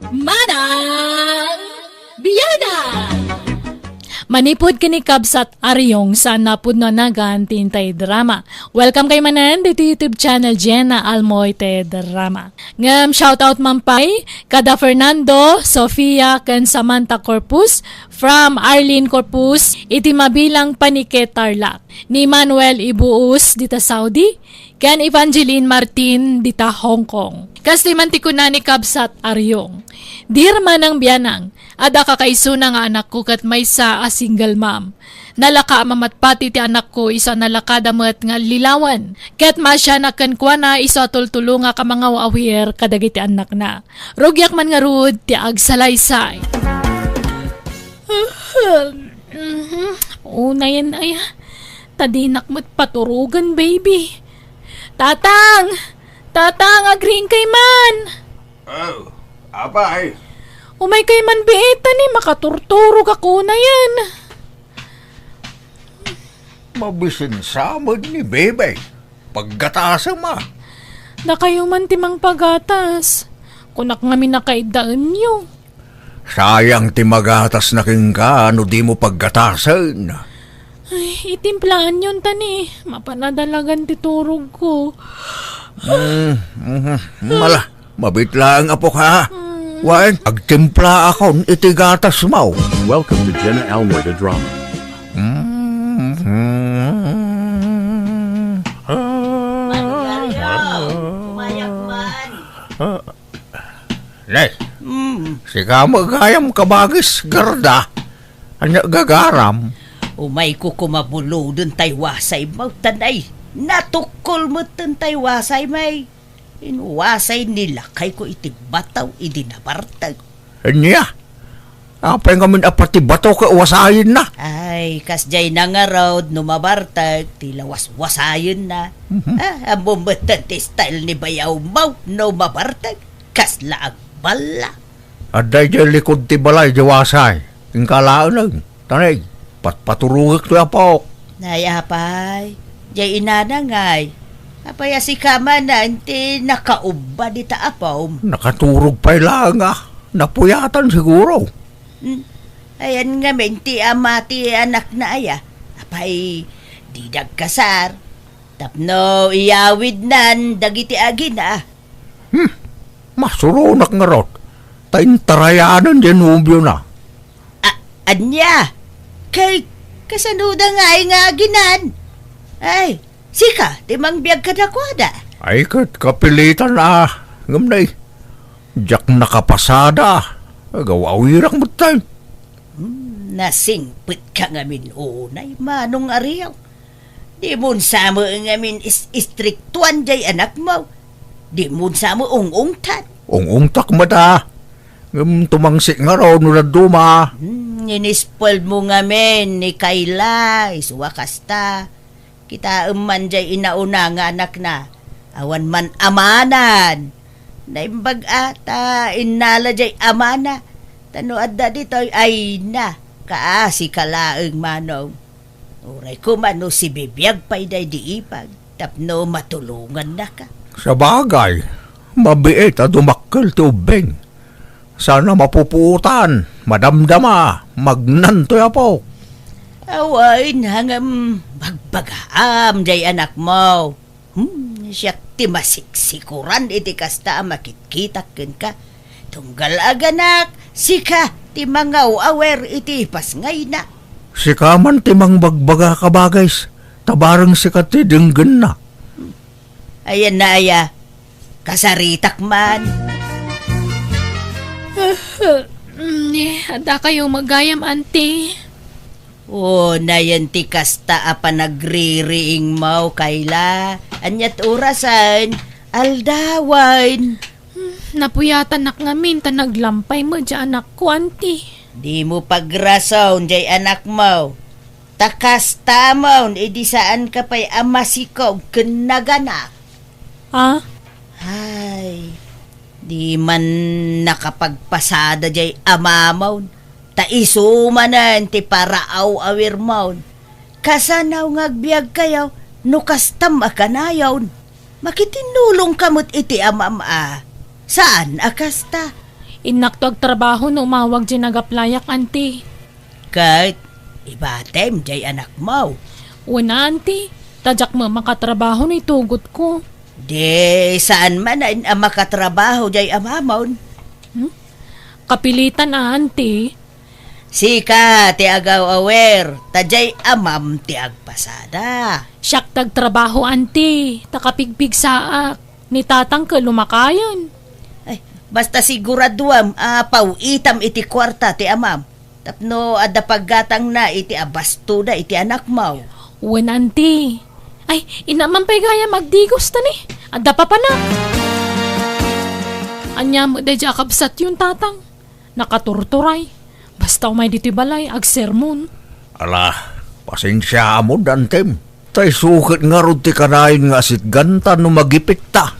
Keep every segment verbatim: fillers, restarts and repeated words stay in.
Manang Biada! Manipud ken ni Kabsat Ariong, saan a pudno a nagan ti intay drama. Welcome kayo manen ditoy YouTube channel Jenna Almoite Drama. Ngem shoutout man pay kada Fernando, Sofia, ken Samantha Corpus from Arlene Corpus iti mabilang paniki Tarlac, ni Manuel Ibuus dita Saudi, ken Evangeline Martin dita Hong Kong. Kastoy man ti kuna ni Kabsat Ariong, "Dear Manang Bianang, adda kakaisuna nga anakko ket maysa a single mom. Nalaka a mamatpati ti anakko isu a nalakada met nga allilawen, ket maasianak kenkuana isu a tultulongak a mangaw-awir kadagiti annakna. Rugiak man ngarud ti agsalaysay." Mhm. Unayen aya. Ta dinak met paturogen, baby. Tatang! Tatang, agriingkay man! Oh, apay? Umaykay man biit, ta ni makaturturog ako unayen. Mabisin sa met ni Bebe. Paggatasem a. Dakayo man ti mangpagatas. Kunak ngamin a kaiddaenyo. Sayang ti magatasna kenka no dimo paggatasen. Ay, itimplaanyon ta ni, mapan a dalagan ti turogko. Mm, mhm. Mala, mabiit laeng, apok, ha? Mm. Wen, agtimplaakon iti gatasmo. Welcome to Jenna Almoy the Drama. Mm. Manong Ariong, umayak man. Nay, mm, sika met gayam kabagis, Gerda. Ania gagaram? Umayko koma buloden tay wasaymo, ta nay, natukkol metten tay wasaymo. Inwasay ni lakayko iti bataw idi nabartek. Ania? Apay ngamin a pati bato ket wasayenna? Ay, kasdiay na ngarud no mabartek ti lawaswasayenna. Mhm. Ah, ammom metten ti style ni bayawmo no mabartek. Kasla agballa. Adda idiay likod ti balay diay wasay. Inka laeng, tanay, patpaturogek toy apok. Nay, apay, diay inana ngay. Apay a sika manen ti nakaubba dita apom? Nakaturog pay laeng a. Napuyatan siguro. Hmm. Ayan ngamin ti ama ti anakna aya. Apay, dida agkasar. Tapno iyawidnan dagiti agina. Hmm, masuronak ngarud, ta intarayanen diay nobiona. A-, ania? Kay, kasanoda ngay nga aginan? Ay, sika, ti mangbiag kadakuada? Ay, ket kapilitan a, ngem nay, diak nakapasada, agaw-awirak metten. Hmm, nasingpet ka ngamin unay, Manong Ariong. Dimon sa met ngamin is-, istriktuan diay anakmo. Dimon sa met ung-ungtan. Ung-ungtak met a. Ngem tumangsit ngarud no dadduma. Hmm, inispelmo ngamin ni Kayla, isu a kasta. Kitaem man diay inauna nga anakna. Awan man amanan. Naimbag a ta innala diay amana. Ta no adda ditoy, ay na, kaasi ka laeng, Manong. Uray koma no sibibiag pay daydi ipag tapno matulongannaka. Sabagay, mabiit a dumakkel ti ubbing. Saan a mapupuotan, madamdama, magnan toy apok. Awan, ngem bagbagaam diay anakmo. Hmm, siak ti masiksikuran iti kasta a makitkitak kenka. Tunggal aganak, sika ti mangaw-awer iti ipasngayna. Sika man ti mangbagbaga, kabagis, ta bareng sika ti denggenna. Ayan na aya, kasaritak man. Ni, adda kayo magayam, auntie. O, nayen ti kasta a panagririingmo, Kayla. Aniat orasen? Aldawen. Hmm, napuyatanak ngamin ta naglampay met diay anakko, auntie. Dimo pagrason diay anakmo. Ta kastamon idi saanka pay a masikog ken naganak. Ah? Ay, di man nakapagpasada diay amamon. Ta isu manen ti paraaw-awirmon. Kasano nga agbiagkayo no kastam a kanayon? Makitinnulongka met iti amam a saan a kasta. Innakto agtrabaho no umawag diay nagaplayak, anti. Ket ibatem diay anakmo? Wen, anti. Ta diak met makatrabaho no itugotko. Di saan manen a makatrabaho diay amamon? Hmm? Kapilitan a, anti. Sika ti agaw-awer, ta diay amam ti agpasada. Siak ti agtrabaho, anti, ta kapigpigsaak. Ni tatang ket lumakayen. Ay, basta siguraduam a paw-itam iti kuarta ti amam. Tapno adda paggatangna iti abastoda iti anakmo. Wen, anti. Ay, inamam pay gayam agdigos ta ni. Adda papana. Ania met daydiay a kabsatyon, tatang? Nakaturturay. Basta umay ditoy balay, agsermon. Ala, pasensiaam, antim. Ta isu ket ngarud ti kanayon nga asitganta no magipitta.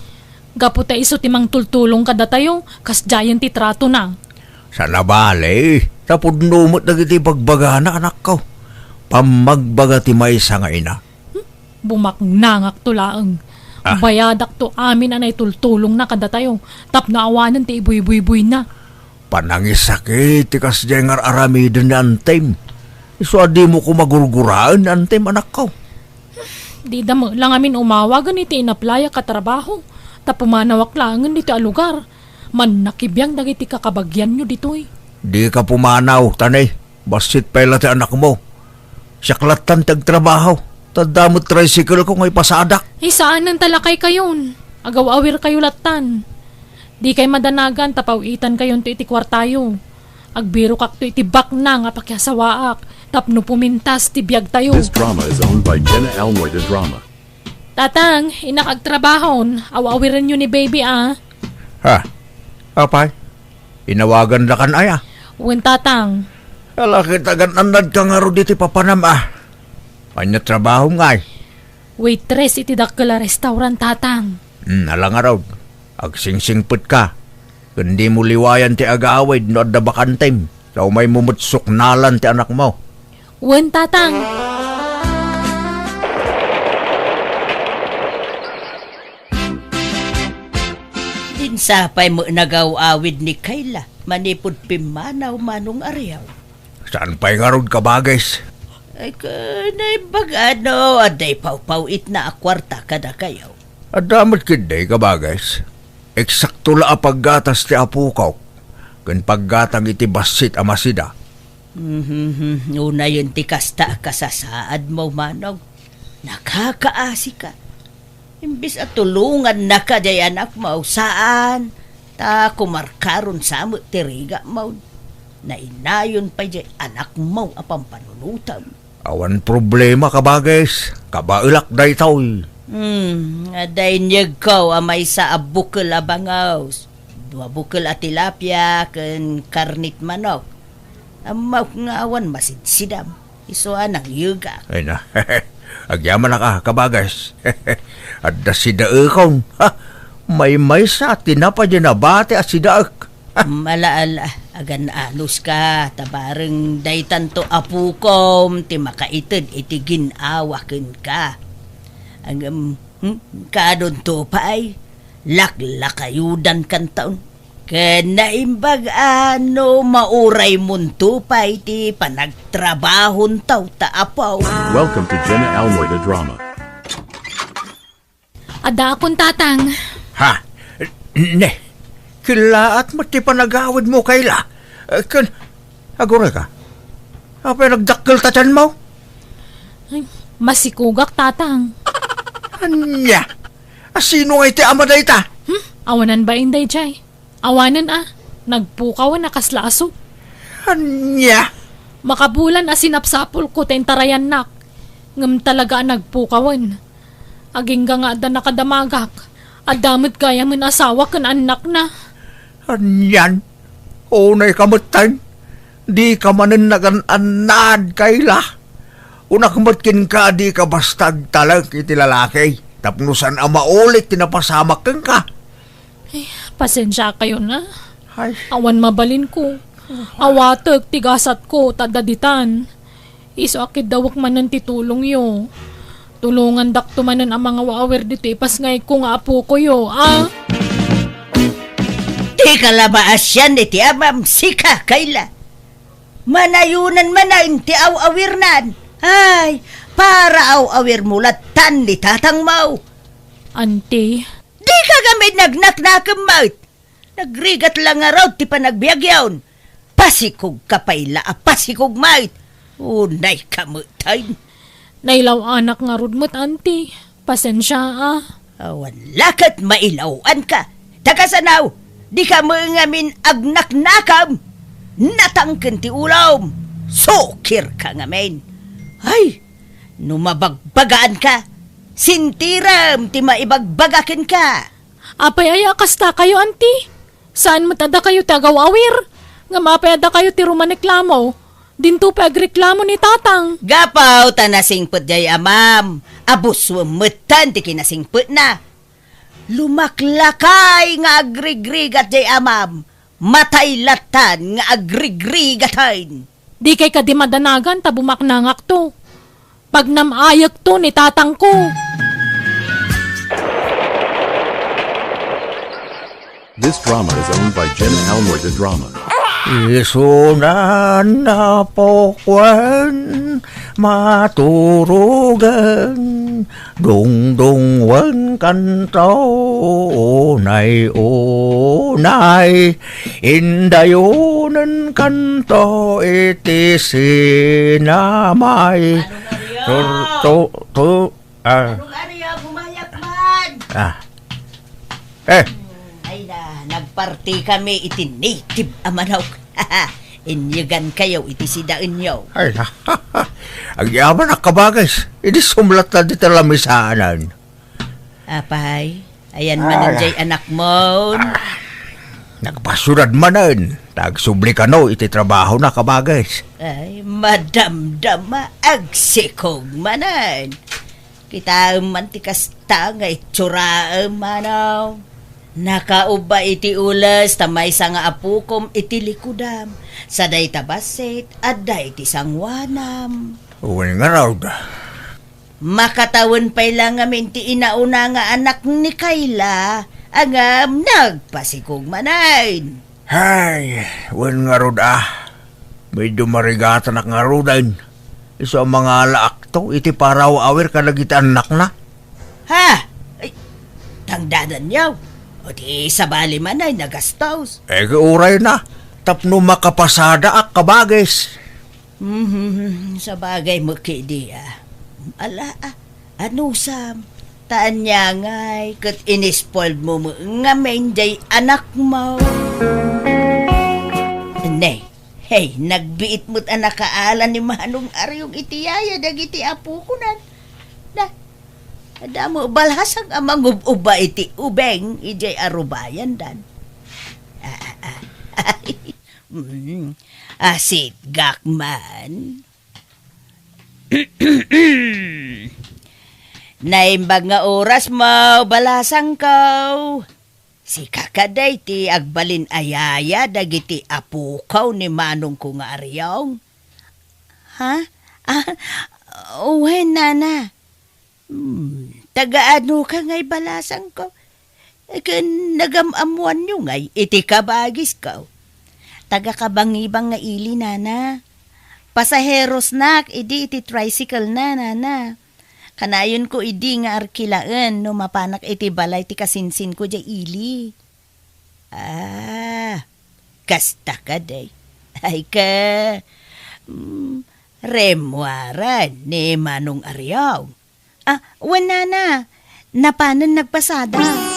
Gapu ta isu ti mangtultulong kadatayo, kasdiayen ti tratona. Saan a bale, ta pudno met dagiti bagbagana, anakko. Pammagbaga ti maysa nga ina. Hmm? Bumaknangakto laeng. Ah. Bayadakto amin a naitultulongna kadatayo, tapno awanen ti ibuybuybuyna. Panangisakit ti kasdiay nga ar-aramiden ni antim. Isu a dimo koma gurguraen ni antim, anakko. Dida met la ngamin umawagen iti inaplayak a trabaho, ta pumanawak laengen ditoy a lugar. Mannakibiang dagiti kakabagianyo ditoy. Dika pumanaw, ta ne, bassit pay la ti anakmo. Siak lattan ti agtrabaho, ta adda met tricycle-ko nga ipasadak. Ay, saanen ta lakaykayon. Agaw-awirkayo lattan. Dikay madanagan ta paw-itankayonto iti kuartayo. Agbirokakto iti baknang a pakiasawaak tapno pumintas ti biagtayo. This drama is owned by Jenna Almoy de Drama. Tatang, innak agtrabahon. Aw-awirenyo ni baby, a. Ha? Apay? Inawagandakan aya? Wen, tatang. Ala, ket agan-annadka ngarud iti papanam, a. Ania trabahom ngay? Waitress iti dakkel a restaurant, tatang. Hmm, ala ngarud. Agsingsingpetka. Ken dimo liwayan ti agawid no adda bakantem. Ta umaymo met suknalan ti anakmo. Wen, tatang. Dinsapay met nagaw-awid ni Kayla manipud pimmanaw, Manong Ariaw. Saan pay ngarud, kabagis? Ay, ka, naimbag-a no adda ipawpaw-itna a kuarta kadakayo. Adda met ketdi, kabagis. Eksakto la a paggatas ti apokok ken paggatang iti bassit a masida. Mhm, unayen ti kasta a kasasaadmo, manong. Nakakaasika. Imbes a tulongannaka diay anakmo, saan, ta kumarkaron sa met ti rigamo. Nainayon pay diay anakmo a pampanunotem. Awan problema, kabagis. Kabaelak daytoy. Hmm, adda inyegko a maysa a bukel a bangus, dua bukel a tilapia, ken karnit manok. Ammok nga awan masidsidam. Isu a nangyegak. Ay na. Agyamanak a, kabagis. Adda sidaekon. Ha? Maymaysa a tinapay diay nabati a sidaek. Ala, ala, agan-anuska, ta bareng daytanto a pukom ti makaited iti gin-awa kenka. Agem, hmm, kadonto pay, laklakayudankanton. Ken naimbag-a no mauraymonto pay ti panagtrabahonto ta apo. Welcome to Jenna Almoy the Drama. Addaakon, tatang. Ha? Ne, kellaat met ti panagawidmo, Kayla. Eh, ken, agurayka. Apay nagdakkel ta tianmo? Ay, masikugak, tatang. Ania? A, sino ngay ti ama dayta? Hmm? Awanan bain daydiay. Awanen a, nagpukawen a kasla aso. Ania? Makabulan a sinapsapulko ta intarayannak, ngem talaga a nagpukawen. Agingga nga adda nakadamagak, adda met gayamen asawa ken annakna. Anian? Unayka metten? Dika manen nagan-annad, Kayla. Kunak met kenka a dika basta agtalek iti lalaki tapno saan a maulit ti napasamak kenka. Ay, pasensiakayon a. Ay. Awan mabalinko. Awatek ti gasatko ta adda ditan. Isu a kiddawek manen ti tulongyo. Tulongandakto manen a mangaw-awir ditoy ipasngayko nga apokoyo, a? Ti Ikalabaasian iti amam, sika, Kayla. Manayunan manen ti aw-awirnan. Ay, para aw-awirmo lattan ni tatangmo. Anti. Dika ngamin nagnaknakem met. Nagrigat la ngarud ti panagbiagyon. Pasikog ka pay la a pasikog met. Unay ka met, ay. Nailaw-anak ngarud met, anti. Pasensia, a. Awan la ket mailaw-anka. Ta kasano, dika met ngamin agnaknakem. Natangken ti ulom. Sukirka ngamin. Ay, no mabagbagaanka, sintirem ti maibagbaga kenka. Apay aya a kastakayo, anti? Saan met a dakayo ti agaw-awir? Ngem apay a dakayo ti rumaniklamo? Dinto pay agreklamo ni tatang. Gapu ta nasingpet jay amam, a buswem metten ti kinasingpetna. Lumaklakay nga agrigrigat jay amam, matay lattan nga agrigrigaten. Dikay kadi madanagan ta bumaknangakto. Pagnam-ayekto ni tatangko. This drama is owned by Jenna Almoy de Drama. Isuna napukwan maturugan, dungdungwen kanto unay unay, indayonen kanto iti sinamay. Ano nga riyo? Tur-, tu-, tu-, Ah. Anong ari a gumayak man? Ah. Eh. Hmm, ay na, nagparti kami iti native a manok. Inyegan kayo iti sidaenyo. Ay na. Agyamanak, kabagis. Idi sumlatta dita lamisaanan. Apay, ayan manen jay anakmon. Ah. Nagpasyudad manen. Ta agsubli kano iti trabahona, kabagis. Ay, madamdama, agsikog manen. Kitaem man ti kasta nga itsuraem, manaw. Nakaubba iti ules ta maysa nga apukom iti likudam. Sa dayta bassit, adda iti sanguanam. Wen ngarud. Makatawen pay la ngamin ti inauna nga anak ni Kayla, ngem nagpasikog manen. Hay, wen ngarud a. Medyo marigatanak ngaruden. Isu a mangalaakto iti paraw-awir kadagiti annakna. Ha? Ay, tangdadanyo. O di sabali man ay nagastos. Eh, uray na. Tapno makapasadaak, kabagis. Mhm, sabagay met kadi a. Ala, a, anusam? Ta ania ngay ket inispoilmo met ngamin jay anakmo. Ne, hey, nagbiit met a nakaala ni Manong Ariong iti yaya dagiti apokonan. Na, adda met balasang a mangub-uba iti ubeng idiay arubayandan. Ah, ah, ah. Mm, asitgak man. Naimbag nga oras mo, balasangko. Sika kadi ti agbalin a yaya dagiti apokaw ni manongko nga Ariong? Ha? Ah, wen, nana. Hmm, taga-ano ka ngay, balasangko? Ken nagam-ammoanyo ngay iti kabagisko? Taga-Kabangibang nga ili, nana. Pasaherosnak idi iti tricycle na, nana. Kanayonko idi nga arkilaen no mapanak iti balay ti kasinsinko diay ili. Ah, kasta kadi. Ay ka, mm, rimmuaren ni Manong Ariong. Ah, wen, nana. Napanen nagpasada.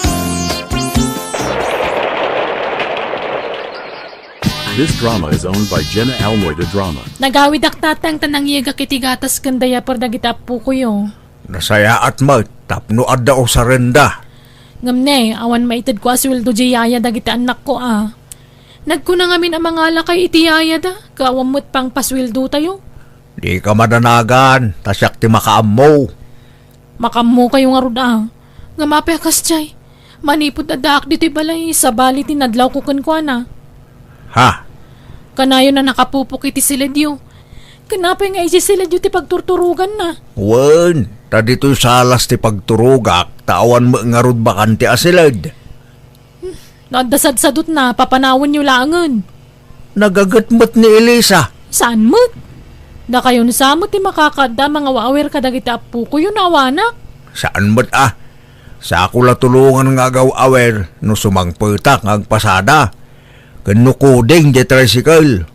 This drama is owned by Jenna Almoy de Drama. Nagawidak tatang ta nangyegak iti gatas ken diaper dagiti appokoyo. Nasayaat met tapno adda usarenda. Ngem ne, awan maitedko a sueldo diay yaya dagiti annakko a. Nagkuna ngamin a mangalakay iti yayada, ket awan met pangpasueldotayo. Dika madanagan, ta siak ti makaammo. Makaammokayo ngarud a. Ngem apay a kasdiay? Manipud addaak ditoy balay, sabali ti nadlawko kenkuana. Ha? Kanayon a nakapupok iti siledyo. Ken apay nga idiay siledyo ti pagturturoganna? Wen, ta ditoy salas ti pagturogak, ta awan met ngarud bakante a siled. Hmm, No adda sadsadutna, papanawenyo laengen. Nagaget met ni Elisa. Saan met? Dakayon sa met ti makakaadda a mangaw-awir kadagiti appokoyo no awanak. Saan met a. Sako la tulongan nga agaw-awir no sumangpetak nga agpasada. Ken no kuding diay tricycle.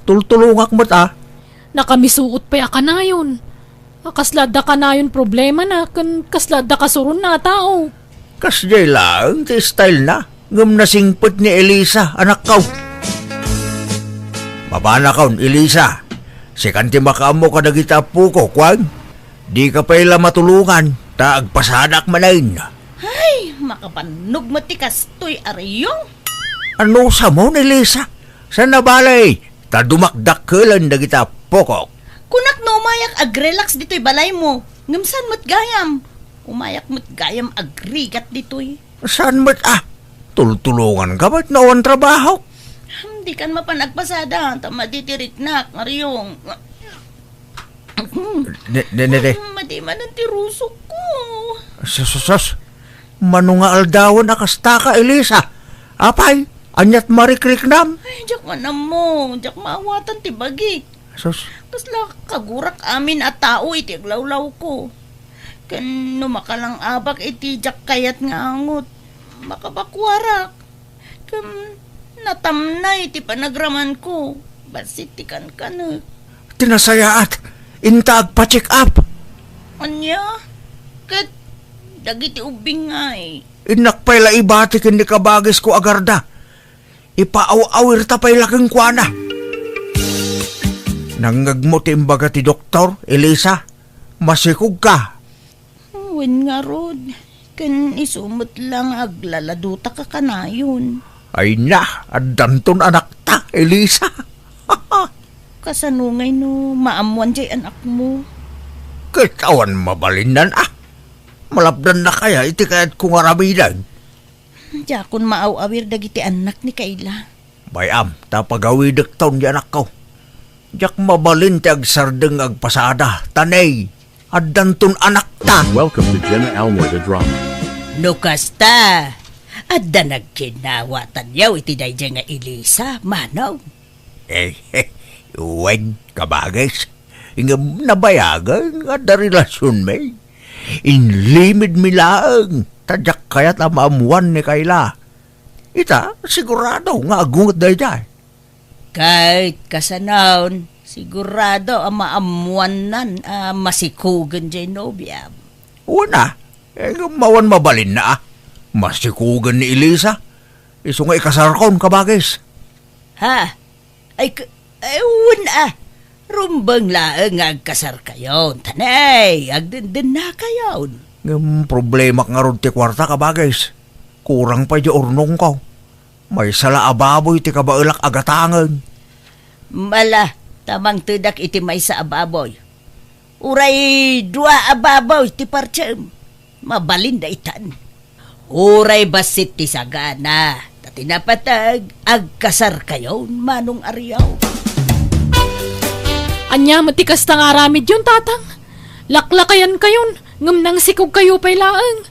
Tultulongak met a. Nakamisuot pay a kanayon. A, kasla adda kanayon problemana ken kasla adda kasuronna a tao. Kasdiay laeng ti stylena, ngem nasingpet ni Elisa, anakko. Mapanakon, Elisa. Sikan ti makaammo kadagiti appoko, kuan? Dika pay la matulongan, ta agpasadak manen. Ay, makabannog met ti kastoy a riyong. Ano sa mo ni Lisa? Sana balay, ta dumakdakkelen dagiti appokok. Kunak no umayak agrelax ditoy balaymo, ngem saan met gayam? Umayak met gayam agrigat ditoy. Saan met a? Tultulongan ka met no awan trabahok? Hmm, dikan mapan agpasada, ta madi ti riknak, Mariong. Ne, ne, ne, ne. Hmm, madi manen ti rusokko. Sus, sus, sus. Mano nga aldawen a kasta ka, Elisa? Apay, aniat marikriknam? Ay, diak man ammo, diak maawatan ti bagik. Sus. Kasla kagurak amin a tao iti aglawlawko. Ken no makalang-abak iti diak kayat nga angot, makabakuarak. Ken natamnay ti panagramanko, bassit ti kankanek. Ti nasayaat, inta agpa-check up. Ania? Ket dagiti ubbing ngay? Innak pay la ibati ken ni kabagisko a garda. Ipaaw-awirta pay la kenkuana. Nangngegmo ti imbaga ti doktor, Elisa? Masikog ka. Wen ngarud, ken isu met la nga aglaladutaka kanayon. Ay na, addanton anakta, Elisa. Kasano ngay no maammoan jay anakmo? Ket awan mabalinnan a. Malapdannak aya iti kayatko nga aramiden? Diakon maaw-awir dagiti annak ni Kayla. Bay-am, ta pagawidekton di anakko. Diak mabalin ti agsardeng nga agpasada, ta nay, addanton anakta. Welcome to Jenna Almoy the Drama. No kasta, adda nagkinnawatanyo iti daydiay nga Elisa, manong? Eh, wen, kabagis. Ngem nabayagen nga adda relasionmi. Inlimedmi laeng, ta diak kayat a maammoan ni Kayla. Ita, sigurado nga agunget daydiay. Ket kasanon, sigurado a maammoannan a masikogen jay nobiam. Wen a, eh, ngem awan mabalinna a. Masikogen ni Elisa. Isu nga ikasarkon, kabagis. Ha? Ay, k-, ay, wen a. Rumbeng laeng nga agkasarkayon. Ta nay, agdendennakayon. Ngem problemak ngarud ti kuarta, kabagis. Kurang pay di urnongko. Maysa la a baboy ti kabaelak a gatangen. Mala, ta mangtedak iti maysa a baboy. Uray dua a baboy ti partsem. Mabalin daytan. Uray bassit ti sagana, ta ti napateg, agkasarkayon, Manong Ariaw. Ania met ti kasta nga aramidyon, Tatang? Laklakayankayon, ngem nangsikogkayo pay laeng.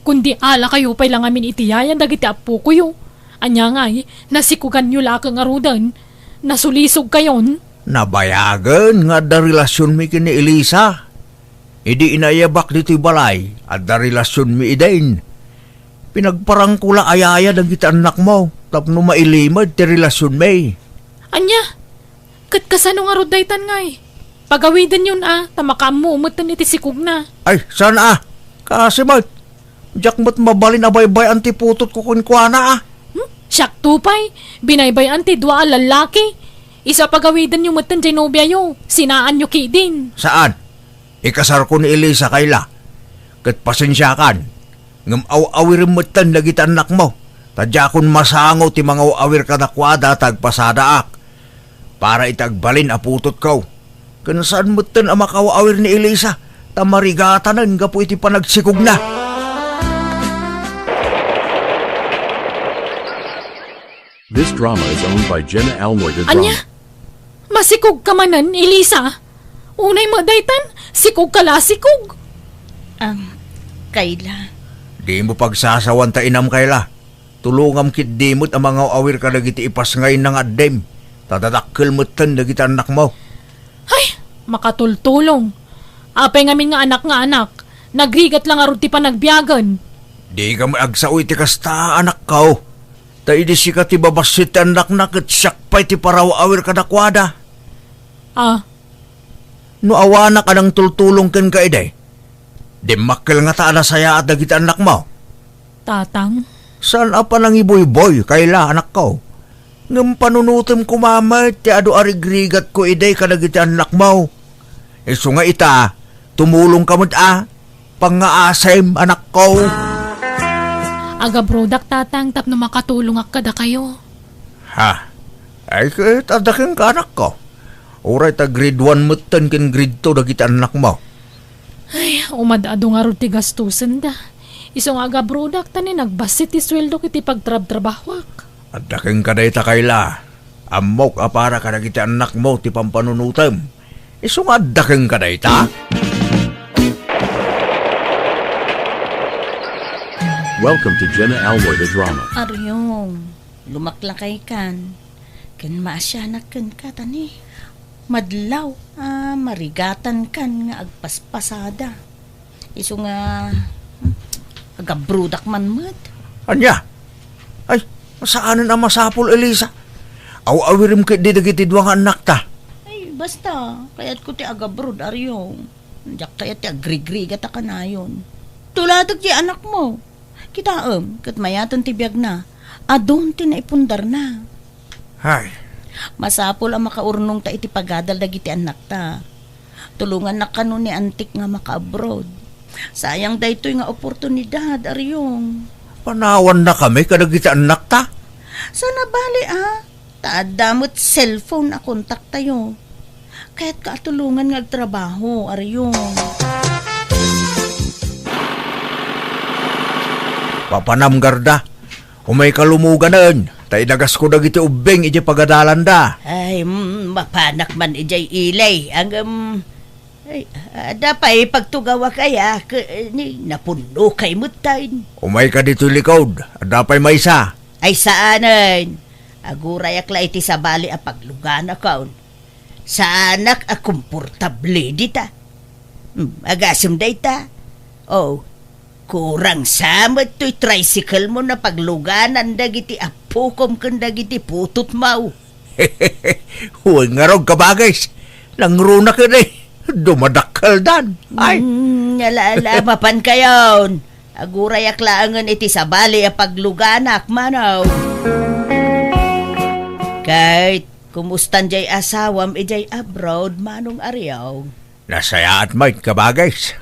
Kundi alakayo pay la ngamin iti yaya dagiti appokoyo. Ania ngay, nasikoganyo la ket ngaruden, nasulisogkayon? Nabayagen nga adda relasionmi ken ni Elisa. Idi inayabak ditoy balay, adda relasionmi idin. Pinagparangko la a yaya dagiti annakmo tapno mailimed ti relasionmi. Ania? Ket kasano ngarud daytan ngay? Pagawidenyon a, ta makaammo metten iti sikogna. Ay, saan a? Kaasi met. Diak met mabalin a baybay-an ti putotko kenkuana a. Hmm? Siakto pay, binaybay-an ti dua a lallaki. Isu a pagawidenyo metten jay nobiayo, sinaanyo ketdin. Saan? Ikasarko ni Elisa, Kayla. Ket pasensiakan. Ngem aw-awirem metten dagiti annakmo, ta diakon masango ti mangaw-awir kadakuada ta agpasadaak para iti agbalin a putotko. Ken saan metten a makaw-awir ni Elisa, ta marigatanen gapu iti panagsikogna. This drama is owned by Jenna Almoy de Drama. Ania? Masikog ka manen, Elisa? Unay met daytan, sikog ka la, sikog. Am, Kayla. Di mo pagsasawan ta inam, Kayla. Tulongam ketdi met a mangaw-awir kadagiti ipasngayna nga addim, ta dadakkel metten dagiti annakmo. Ay, makatultulong. Apay ngamin nga anak nga anak, nagrigat la ngarud ti panagbiagen. Dika met agsao iti kasta, anakko. Ta idi sika ti babassit ti annakna, ket siak pay ti paraw-awir kadakuada. Ah. No awanak a nangtultulong kenka idi, dimmakkel ngata a nasayaat dagiti annakmo? Tatang? Saan a panangibuyboy, Kayla, anakko. Ngem panunotem koma met ti adu a rigrigatko idi kadagiti annakmo. Isu nga ita, tumulongka met a, pangngaasim, anakko. Agabrodak, Tatang, tapno makatulongak kadakayo. Ha? Ay, ket adda kenka, anakko. Uray ta grade one metten ken grade two dagiti annakmo. Ay, umad-adu ngarud ti gastosenda. Isu nga agabrodak ta ni nagbassit ti sueldok iti pagtrabtrabahoak. Adda kenka dayta, Kayla. Ammok a para kadagiti annakmo ti pampanunotem. Isu nga adda kenka dayta. Welcome to Jenna Almoy the Drama. Aryong, lumaklakaykan. Ken maasianak kenka ta ni madlaw a marigatankan nga agpaspasada. Isu nga, hmm, agabrodak man met. Ania? Ay, saanen a masapul, Elisa. Aw-awirem ketdi dagiti dua nga annakta. Ay, basta, kayatko ti agabrod, Aryong. Diak kayat ti agrigrigat a kanayon. Tulatek ti anakmo. Kitaem, ket mayaten ti biagna. Adun ti naipundarna. Hay. Masapul a makaurnongta iti pagadal dagiti annakta. Tulongannak kano ni Antik nga maka-abroad. Sayang daytoy nga oportunidad, Aryong. Panawannakami kadagiti annakta? Saan a bale, a. Ta adda met cellphone a kontaktayo. Kayatka a tulongan nga agtrabaho, Aryong. Papanam, Garda. Umayka lumoganen, ta idagasko dagiti ubbing idiay pagadalanda. Ay, mm, mapanak man idiay ili, ngem, ay, adda pay pagtugawak aya, ke-, ni, napunnokay metten. Umayka ditoy likod, adda pay maysa. Ay, saanen. Agurayak la iti sabali a pagluganakon. Saanak a komportable dita. Hmm, agasem dayta. Oh, kurang sa met toy tricycle mo a pagluganan dagiti appokom ken dagiti putotmo. Wen ngarud, kabagis. Nangruna ket, eh, dumadakkeldan. Ay. Hmm, ala, ala, mapankayon. Agurayak laengen iti sabali a pagluganak, Manong. Ket, kumustan jay asawam idiay abroad, Manong Aryong? Nasayaat met, kabagis.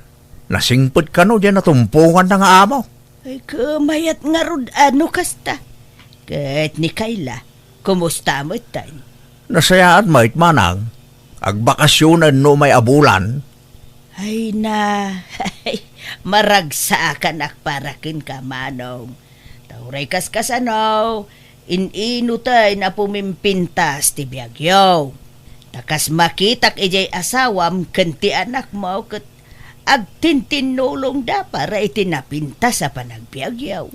Nasingpet kano diay natumponganda nga amo. Ay, kumayat ngarud a no kasta. Ket ni Kayla, kumusta metten? Nasayaat met, Manang. Agbakasionen no umay a bulan. Ay na, ay, maragsakanak para kenka, Manong. Ta uray kaskasano, in-ino tay a pumimpintas ti biagyo. Ta kas makitak idiay asawam ken ti anakmo ket agtintinnulongda para iti napintas a panagbiagyo.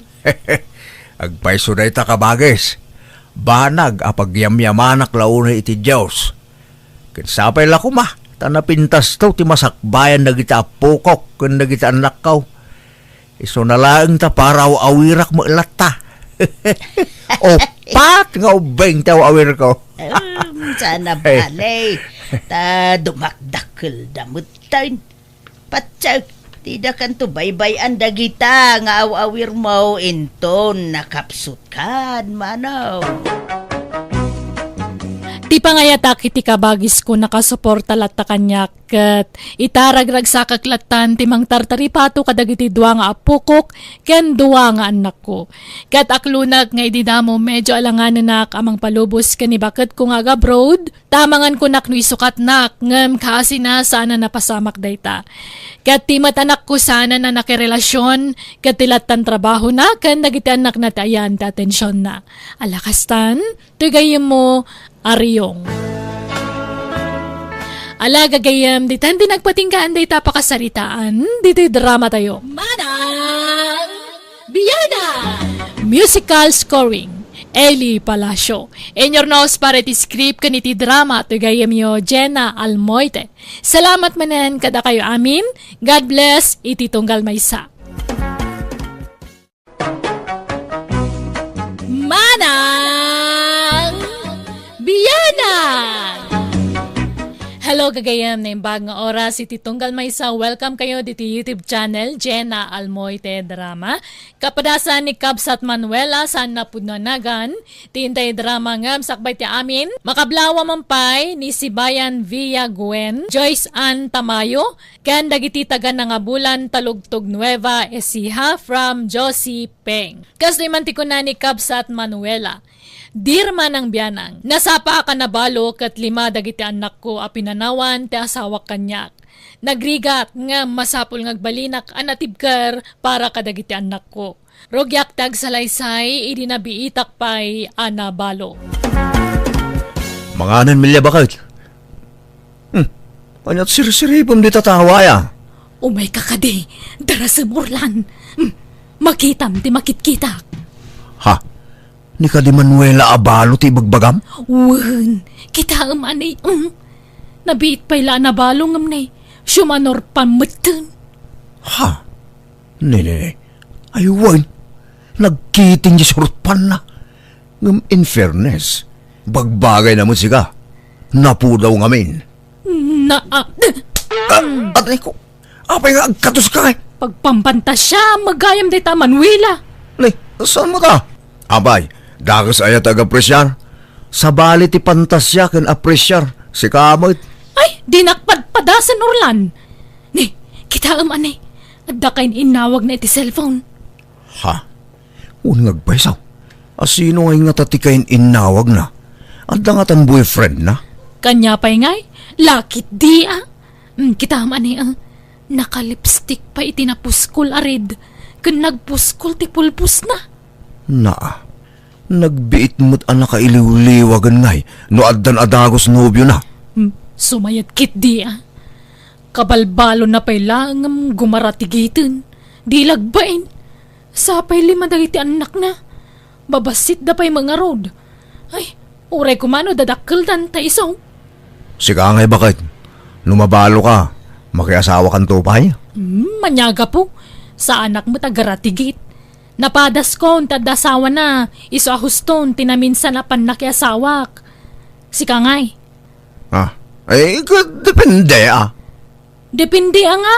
Agpayso dayta, kabagis. Banag a pagyamyamanak la unay iti Dios. Ket sapay la koma, ta napintasto ti masakbayan dagiti appokok ken dagiti annakko. Isuna laeng ta paraw-awirak met latta. Uppat nga ubbing ti aw-awirko. Em, saan a bale, ta dumakdakkelda metten. Patse, ti dakanto baybay-an dagita nga aw-awirmo inton nakapsutkan, Manong. Ti pangayatak iti kabagisko, nakasuporta latta kaniak, ket ita ragragsakak lattan ti mangtartaripato kadagiti dua nga appokok ken dua nga annakko. Ket aklonak nga idi damo medyo alanganenak a mangpalubos ken ni baketko nga agabroad, ta mangan kunak no isukatnak, ngem kaasina saan a napasamak dayta. Ket ti met anakko saan a nakirelasion, ket ti lattan trabahona ken dagiti annakna ti ayan ti atensionna. Ala kastan, toy gayyemmo, Aryong. Ala, gagayyem, ditan ti nagpatinggaan dayta pakasaritaan, ditoy dramatayo. Manang Biada! Musical scoring, Eli Palacio. Inurnos para iti script ken iti drama ti gayyemyo, Jenna Almoite. Salamat manen kadakayo amin. God bless iti tunggal maysa. Manang Bianang! Hello, gagayyem, naimbag nga oras iti tunggal maysa. Welcome kayo diti YouTube channel, Jenna Almoite Drama. Kapadasan ni Kabsat Manuela saan napudno a nagan, ti intay drama ngem sakbay ti amin, makablawa man pay ni Sibayan Via Gwen, Joyce Ann Tamayo, ken dagiti taga Nangabulan, Talugtog Nueva Ecija from Josie Peng. Kastoy man ti kuna ni Kabsat Manuela, Dear Manang Bianang, nasapaak a nabalo ket lima dagiti annakko a pinanawan ti asawak kaniak. Nagrigat ngem masapul nga agbalinak a natibker para kadagiti annakko. Rugiak ti agsalaysay idi nabiitak pay a nabalo. Manganen, Melia, baket. Hmm. Ania't sirsiripem dita tawa, aya? Umayka kadi, darasem, Orlan. Hmm. Makitam ti makitkitak. Ha? Ni kadi Manuela a balo ti ibagbagam? Wen, kitaem, anay, hmm. Nabiit pay la a nabalo ngem ne, siumanor pammetten. Ha? Ne, ne, ne. Ay, wen. Nagkiting di surpanna. Ngem in fairness, bagbagay na met sika. Napudaw ngamin. Na, ah, Ah, atay ko. Apay nga agkatoska, eh? Pagpampantasia, magayam dayta Manuela. Ne, saan mo ta? Apay, dakes aya ti agapresiar? Sabali ti pantasia ken apresiar, sika met. Ay, dinak padpadasen, Orlan. Ni, kitaem, anay. Adda kain-innawagna iti cellphone. Ha? Wen nga agpayso. A sino ngay ngata ti kain-innawagna? Adda ngatan boyfriendna? Kania pay ngay? Lakit di, ah. Mm, kitaem, anay, ah. Nakalipstick pay iti napuskol a red. Ken nagpuskol ti pulposna. Naa. Nagbiit met a nakailiwliwagen ngay no addan a dagus nobiona. Hmm, sumayat ketdi, ah. Kabalbalonna pay laeng ngem gumaratigiten. Di lagbain. Sapay lima dagiti annakna. Babassitda pay met ngarud. Ay, uray koma no dadakkeldan ta isu. Sika ngay, baket. No mabaloka, makiasawakanto pay? Hmm, ania gapu. Saanak met a garatigit. Napadaskon ti adda asawana, isu a huston ti naminsan a pannakiasawak. Sika ngay? Ah, eh, ket depende, ah. Depende, ah, nga?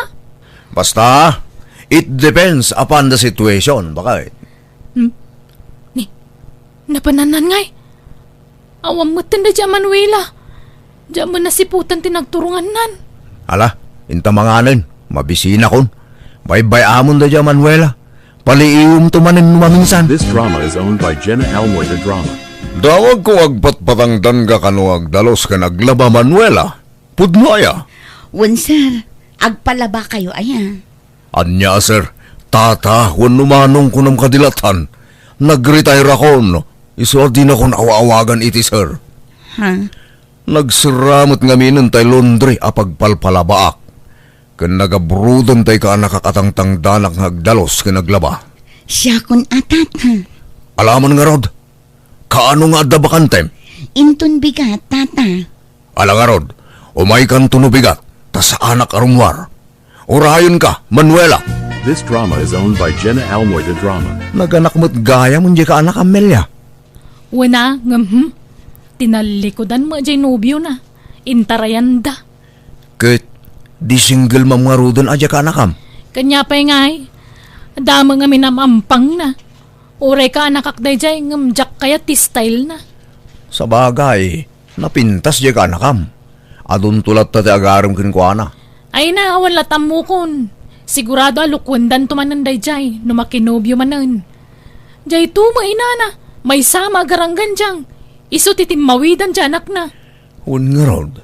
Basta, it depends upon the situation, baket. Hmm? Ni, napanannan ngay? Awan metten daydiay a Manuela. Diak met nasiputan ti nagturongannan. Ala, inta manganen, mabisinakon. Baybay-amon daydiay a Manuela. Paliiwemto manen no maminsan. This drama is owned by Jenna Almoy, the drama. Dawagko nga agpatpatangdanga kano agdalus ken aglaba, Manuela. Pudno aya? Wen, sir. Agpalabakayo aya? Ania, sir? Tata wenno manong kunam kadi lattan? Nag-retire-akon, isu a dinakon aw-awagan iti sir. Ha? Nagserra met ngaminen tay laundry a pagpalpalabaak. Ken nagabroden tay kaanakak a tangtangdanak nga agdalus ken aglaba. Siakon a, tata. Alaman ngarud, kaano nga adda bakantem? Inton bigat, tata. Ala ngarud, umaykanto no bigat, ta saanak a rummuar. Urayonka, Manuela. This drama is owned by Jenna Almoy, the drama. Naganak met gayam diay kaanak, Amelia. Wen a, ngem, hmm, tinallikudan met diay nobiona. Intarayanda. Ket, di single mom ngaruden a diay kaanakam? Kania pay ngay, damo nga minam-ampangna. Uray kaanakak daydiay, ngem diak kayat ti style na. Sabagay, napintas diay kaanakam. Adunto latta ti agarem kenkuana. Ay na, awan lat ammokon. Sigurado a lukuendanto manen daydiay, no makinobio manen. Diay to, mainana, maysa a magaranggan diang. Isu ti timmawidan diay anakna. Wen ngarud,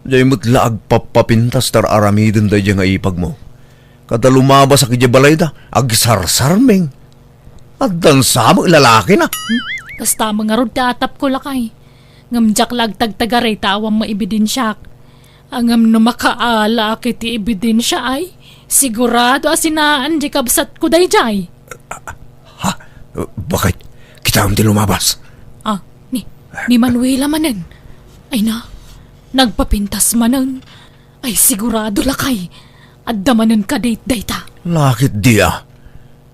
diay met la agpappapintas ta ar-aramiden daydiay nga ipagmo. Kada lumabasak idiay balayda, agsarsarming. Addan sa met lalakina. Hmm? Kasta met ngarud ti atapko, lakay. Ngem diak la agtagtagaray ta awan met ebidensiak. Ngem no makaalaak iti ebidensiaay, sigurado a sinaan diay kabsatko daydiay. Ha? Uh, bakit? Kitaem ti lumabas. Ah, ni, ni Manuela manen. Ay na, nagpapintas manen. Ay, sigurado, lakay. Adda manen kadayta. Lakit dia.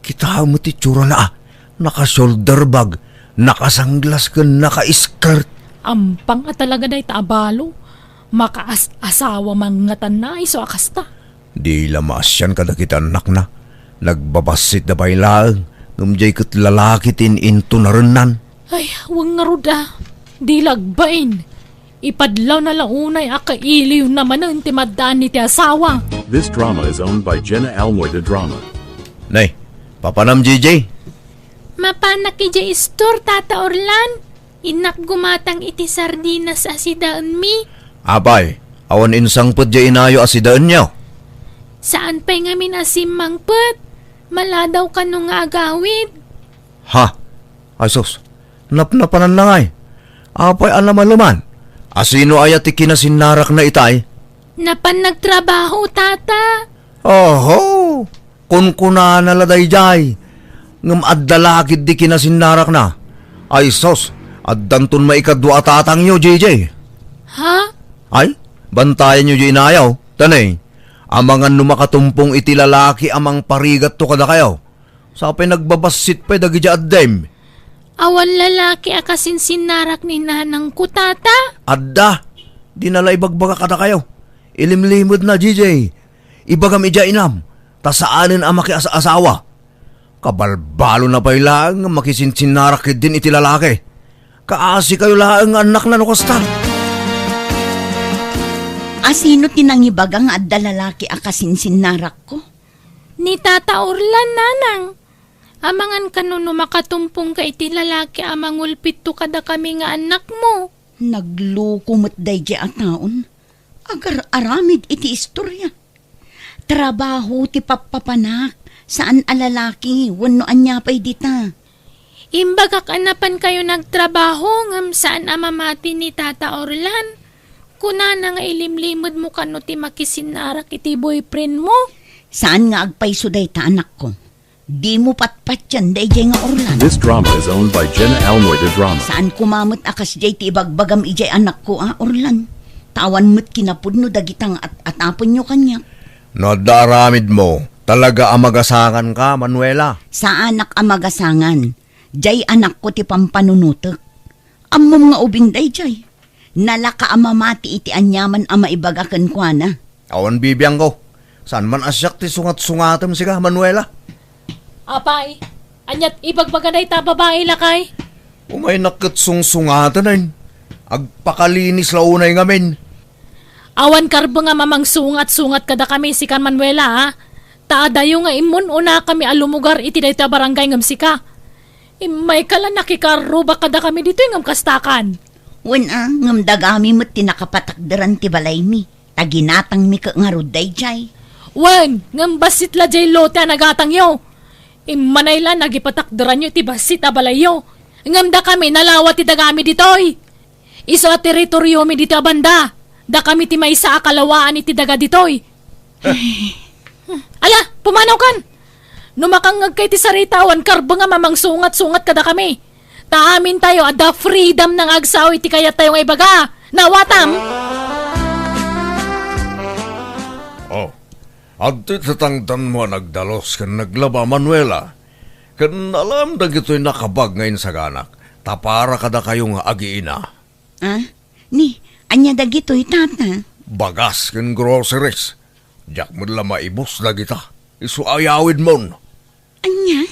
Kitaem ti itsurana, ah. Naka-shoulder bag, nakasanglas ken naka-skirt. Ampang a talaga dayta a balo. Makaas-asawa man ngatanna isu a kasta. Di la maasian kadagiti annakna. Nagbabassit da pay laeng, ngem diay ket lalaki ti in-intunarennan. Ay, wen ngarud a, di la agbain. Ipadlawna la unay a kailiwna manen ti maddaan iti asawa. This drama is owned by Jenna Almoy de Drama. Nay, papanam, J J? Mapanak idiay istor, Tata Orlan. Innak gumatang iti sardinas a sidaenmi. Apay, awan insangpet diay inayo a sidaenyo? Saan pay ngamin a simmangpet. Maladaw kano nga agawid. Ha? Ay sus, napnapananna ngay. Apay a namaleman? Asino aya ti kinasinnarakna itay? Napan nagtrabaho, Tata. Oho! Kunkunana la daydiay. Ngem adda la ketdi kinasinnarakna. Ay sus, addanton maikadua a tatangyo, J J. Ha? Ay, bantayanyo diay inayo. Tanay, amangan no makatumpong iti lalaki a mangparigatto kadakayo. Sapay nagbabassit pay dagiti addem. Awan lalaki a kasinsinnarak ni nanangko, Tata? Adda. Dina la ibagbaga kadakayo. Ilimlimedna, J J. Ibagam idiay inam, ta saanen a makias-asawa. Kabalbalona pay laeng nga makisinsinnarak ketdin iti lalaki. Kaasikayo laeng nga annakna no kasta. Asino ti nangibaga nga adda lalaki a kasinsinnarakko? Ni Tata Orlan, nanang. Amangan kano no makatumpongka iti lalaki a mangulpitto kadakami nga annakmo. Nagluko met daydiay a taon. Agar-aramid iti istorya. Trabaho ti pappapanak, saan a lalaki, wenno ania pay dita. Imbagak a napankayo nagtrabaho ngem saan a mamati ni Tata Orlan. Kunana nga ilimlimedmo kano ti makisinnarak iti boyfriendmo. Saan nga agpayso dayta, anakko. Dimo patpatian daydiay nga Orlan. This drama is owned by Jenna Almoy de Drama. Saan koma met a kasdiay ti ibagbagam idiay anakko a Orlan. Ta awan met kinapudno dagita nga at-atapenyo kaniak. No adda aramidmo, talaga a magasanganka, Manuela. Saanak a magasangan. Diay anakko ti pampanunotek. Ammom nga ubing daydiay. Nalaka a mamati iti aniaman a maibaga kenkuana. Awan bibiangko. Saan man a siak ti sungat-sungatem sika, Manuela? Apay, aniat ibagbaga dayta a babai, lakay? Umaynak ket sungsungaten, ay. Agpakalinis la unay ngamin. Awan karbeng a mamangsungat-sungat kadakami sika, Manuela, ha? Ta adayo nga immun-unakami a lumugar iti daytoy a barangay ngem sika. Immayka la nakikarrubak kadakami ditoy ngem kastakan. Wen a, ngem dagami met ti nakapatakderan ti balaymi, ta ginatangmi ket ngarud daydiay. Wen, ngem bassit la diay lote a nagatangyo. Immanay la nagipatakderanyo iti bassit a balayyo. Ngem dakami nalawa ti dagami ditoy. Isu a teritoriomi ditoy a banda. Dakami ti maysa a kalawaan iti daga ditoy. Ala, pumanawkan! No makangngegka iti sarita, awan karbeng a mamangsungat-sungat kadakami. Ta amintayo adda freedom nga agsao iti kayattayo nga ibaga. Nawatam? Oh, adtoy tatangtanmo a nagdalus ken naglaba, Manuela. Ken alam dagitoy nakabag nga insaganak, ta para kadakayo nga agiina. Ah, ni, ania dagitoy, Tata? Bagas ken groceries. Diak met la maibus dagita. Isu a yawidmon. Ania?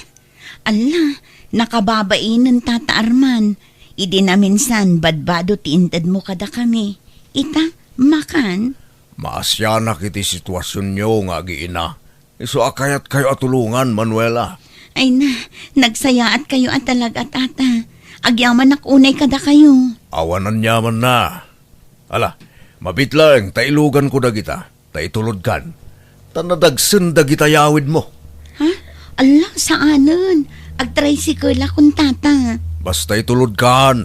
Alla, nakababainen, Tata Arman. Idi naminsan, badbado ti intedmo kadakami. Ita, makan? Maasianak iti situasionyo nga agiina. Isu a kayatkayo a tulongan, Manuela. Ay na, nagsayaatkayo a talaga, Tata. Agyamanak unay kadakayo. Awan aniamanna. Ala, mabiit laeng ta iluganko dagita, ta itulodkan. Ta nadagsen dagita yawidmo. Ha? Alla, saanen. Agtricycle-akon, Tata. Basta itulodkan.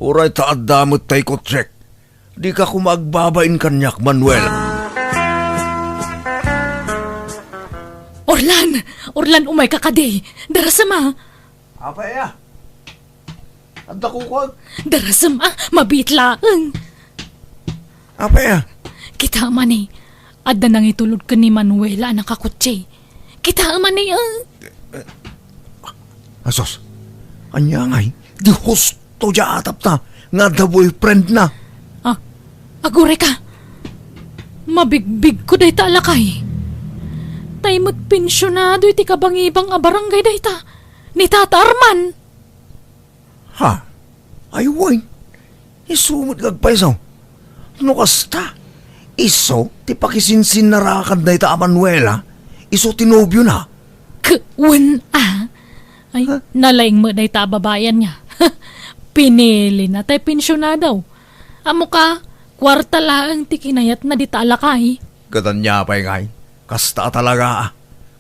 Uray ta adda met tay kotsek. Dika koma agbabain kaniak, Manuela. Orlan! Orlan, umayka kadi! Darasem a! Apay a? Adda kukuak. Darasem a, mabiit laeng. Apay a? Kita mani, adda nangitulod ken ni Manuela a nakakutsi. Kita mani, a. Asos, ania ngay? Di husto dia atapta nga adda boyfriend na. Ah, aguray ka. Mabigbigko dayta a lakay. Tay met pensionado iti kabangibang a barangay dayta. Ni Tata Arman. Ha? Ay, wen. Isu met nga agpayso. No kasta, isu ti pakisinsinnarakan dayta a Manuela, isu ti nobiona. K-, wen a. Ay, ha? Nalaing met dayta a babai ania. Pinili na tay pensionado. Ammo ka, kuarta laeng ti kinayatna dita a lakay. Ket ania pay ngay? Kasta a talaga a.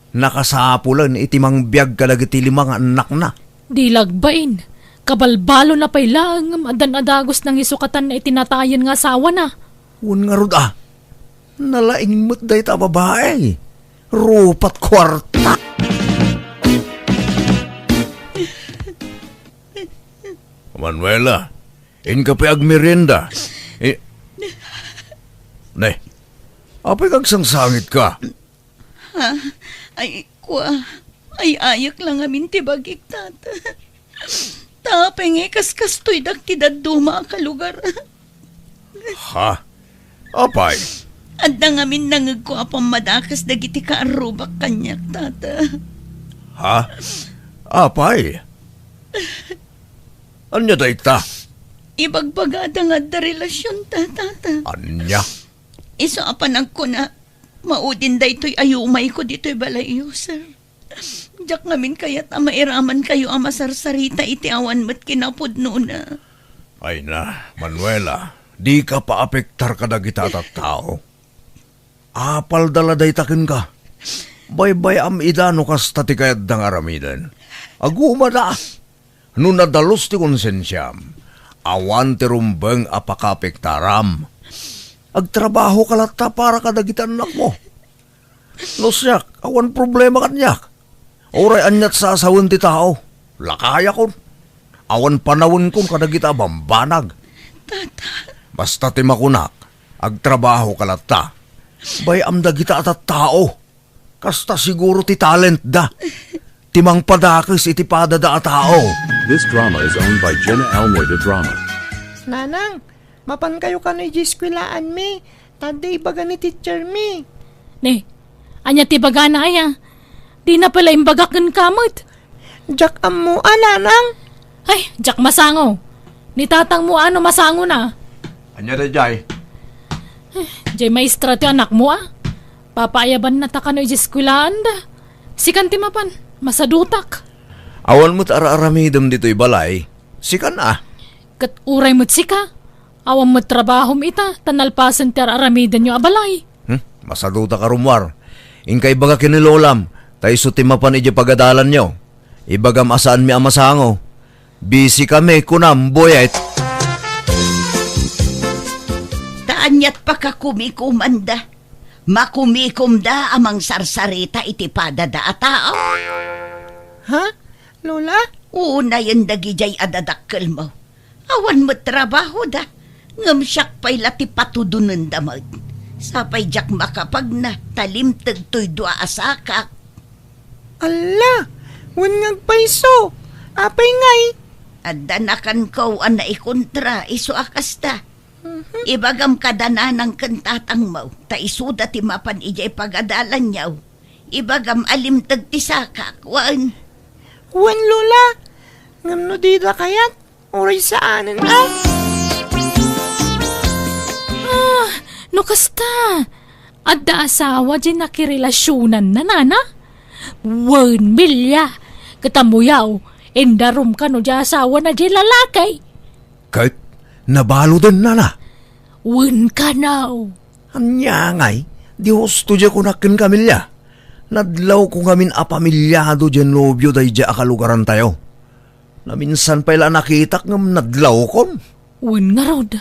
Nakasapulen iti mangbiag kadagiti lima nga annakna. Di lagbain, kabalbalona pay laeng ngem addan a dagus nangisukatan iti natayen nga asawana. Wen ngarud a, nalaing met dayta a babai. Rupat kuarta. Manuela, inka pay agmerienda. I-, ne, apay nga agsangsangitka? Ha? Ay, kua, ay-ayek la ngamin ti bagik, Tata. Ta apay nga ikaskastoydak ti dadduma a kalugar? Ha? Apay? Adda ngamin nangegko a pammadakas dagiti kaarrubak kaniak, Tata. Ha? Apay? Ania dayta? Ibagbagada nga adda relasionta, Tata. Ania? Isu a panagkuna, maudin daytoy a yumayko ditoy balay, sir. Diak ngamin kayat a mairamankayo a masarsarita iti awan met kinapudnona. Ay na, Manuela, dika paapektar kadagita a tattao. Apalda la dayta kenka. Baybay-am ida no kasta ti kayatda nga aramiden. Agumada! No nadalus ti konsensiam, awan ti rumbeng a pakaapektaram. Agtrabahoka latta para kadagiti annakmo. No siak, awan problema kaniak. Uray aniat sasawen ti tao, lakayakon. Awan panawenkon kadagita a bambanag. Tata. Basta ti makunak, agtrabahoka latta. Bay-am dagita a tattao. Kasta siguro ti talentda. Ti mangpadakes iti padada a tao. This drama is owned by Jenna Almoy de Drama. Nanang, mapankayo kano idiay eskuelaanmi, ta adda ibaga ni teachermi. Ne, ania ti ibagana aya? Dina pay la imbagak kenka met. Diak ammo a, nanang. Ay, diak masango. Ni tatangmo a no masangona. Ania daydiay? Eh, diay maestra ti anakmo a. Papaayabanna ta kano idiay eskuelaanda. Sikan ti mapan, masadutak. Awan met ar-aramidem ditoy balay. Sikan a. Ket uray met sika, awan met trabahom ita, ta nalpasen ti ar-aramidenyo a balay. Hmm? Masadutak a rummuar. Inka ibaga ken ni lolam, ta isu ti mapan idiay pagadalanyo. Ibagam a saanmi a masango. Busy kami, kunam, Boyet. Ta aniat pakakumikomanda? Makumikomda a mangsarsarita iti padada a tao? Ha? Lola? Unayen dagidiay a dadakkelmo. Awan met trabahoda, ngem siak pay la ti patudonenda met. Sapay diak makapagna, ta limteg toy dua a sakak. Alla, wen nga agpayso. Apay ngay? Adda nakanko a naikontra, isu a kasta. Mhm. Ibagam kada nanang ken tatangmo, ta isuda ti mapan idiay pagadalanyo. Ibagam a limteg ti sakak, wen. Wen, Lola. Ngem no dida kayat, uray saanen a. Ah, no kasta, adda asawa diay nakirelasionanna, nana? Wen, Melia. Ket ammoyo, indarum kano diay asawana diay lalaki. Ket nabaludenna, nana? Wen kano. Ania ngay, di husto diay kunak kenka, Melia. Nadlawko ngamin a pamilyado diay nobio daydiay a kalugarantayo. Naminsan pay la a nakitak ngem nadlawkon. Wen ngarud,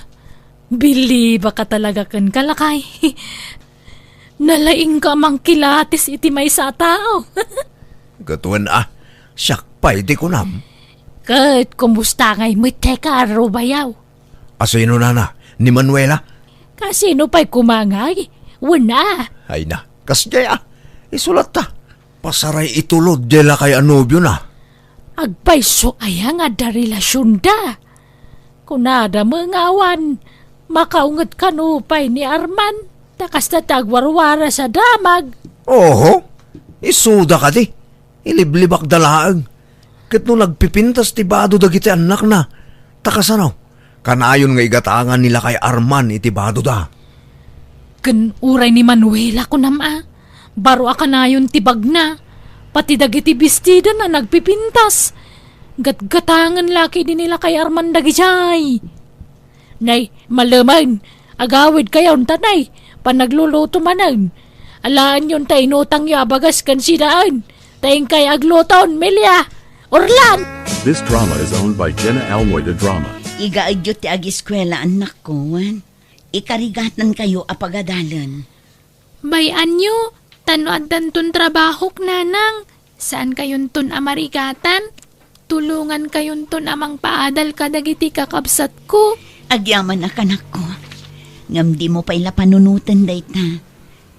bilibaka talaga kenka, lakay. Nalaingka a mangkilatis iti maysa a tao. Ket wen a, siak pay ti kunam. Ket kumusta ngay met ti kaarrubayaw? Asino nana? Ni Manuela? Kasino pay koma ngay? Wen a. Ay na, kasdiay a. Isu latta. Pasaray itulod diay lakay a nobiona. Agpayso aya nga adda relasionda? Kunada met nga awan makaunget kano pay ni Arman, ta kasta ti agwarwaras a damag. Oho, isuda kadi. Iliblibakda laeng. Ket no nagpipintas ti bado dagiti annakna, ta kasano? Kanayon nga igatangan ni lakay Arman iti badoda. Ken uray ni Manuela, kunam a, baro a kanayon ti bagna, pati dagiti bestidana nagpipintas. Gatgatangen la ketdi ni lakay Arman dagidiay. Nay, malemen, agawidkayon ta nay, panagluluto manen. Alaenyon ta inutangyo a bagas ken sidaen, ta inkay agluton, Melia, Orlan! This drama is owned by Jenna Almoy de Drama. Igaedyo ti agiskuela, annakko, wen ikarigatankayo a pagadalen. Bay-anyo, ta no addanton trabahok, nanang, saankayonton a marigatan, tulongankayonton a mangpaadal kadagiti kakabsatko. Agyaman a kanakko, ngem dimo pay la panunoten dayta.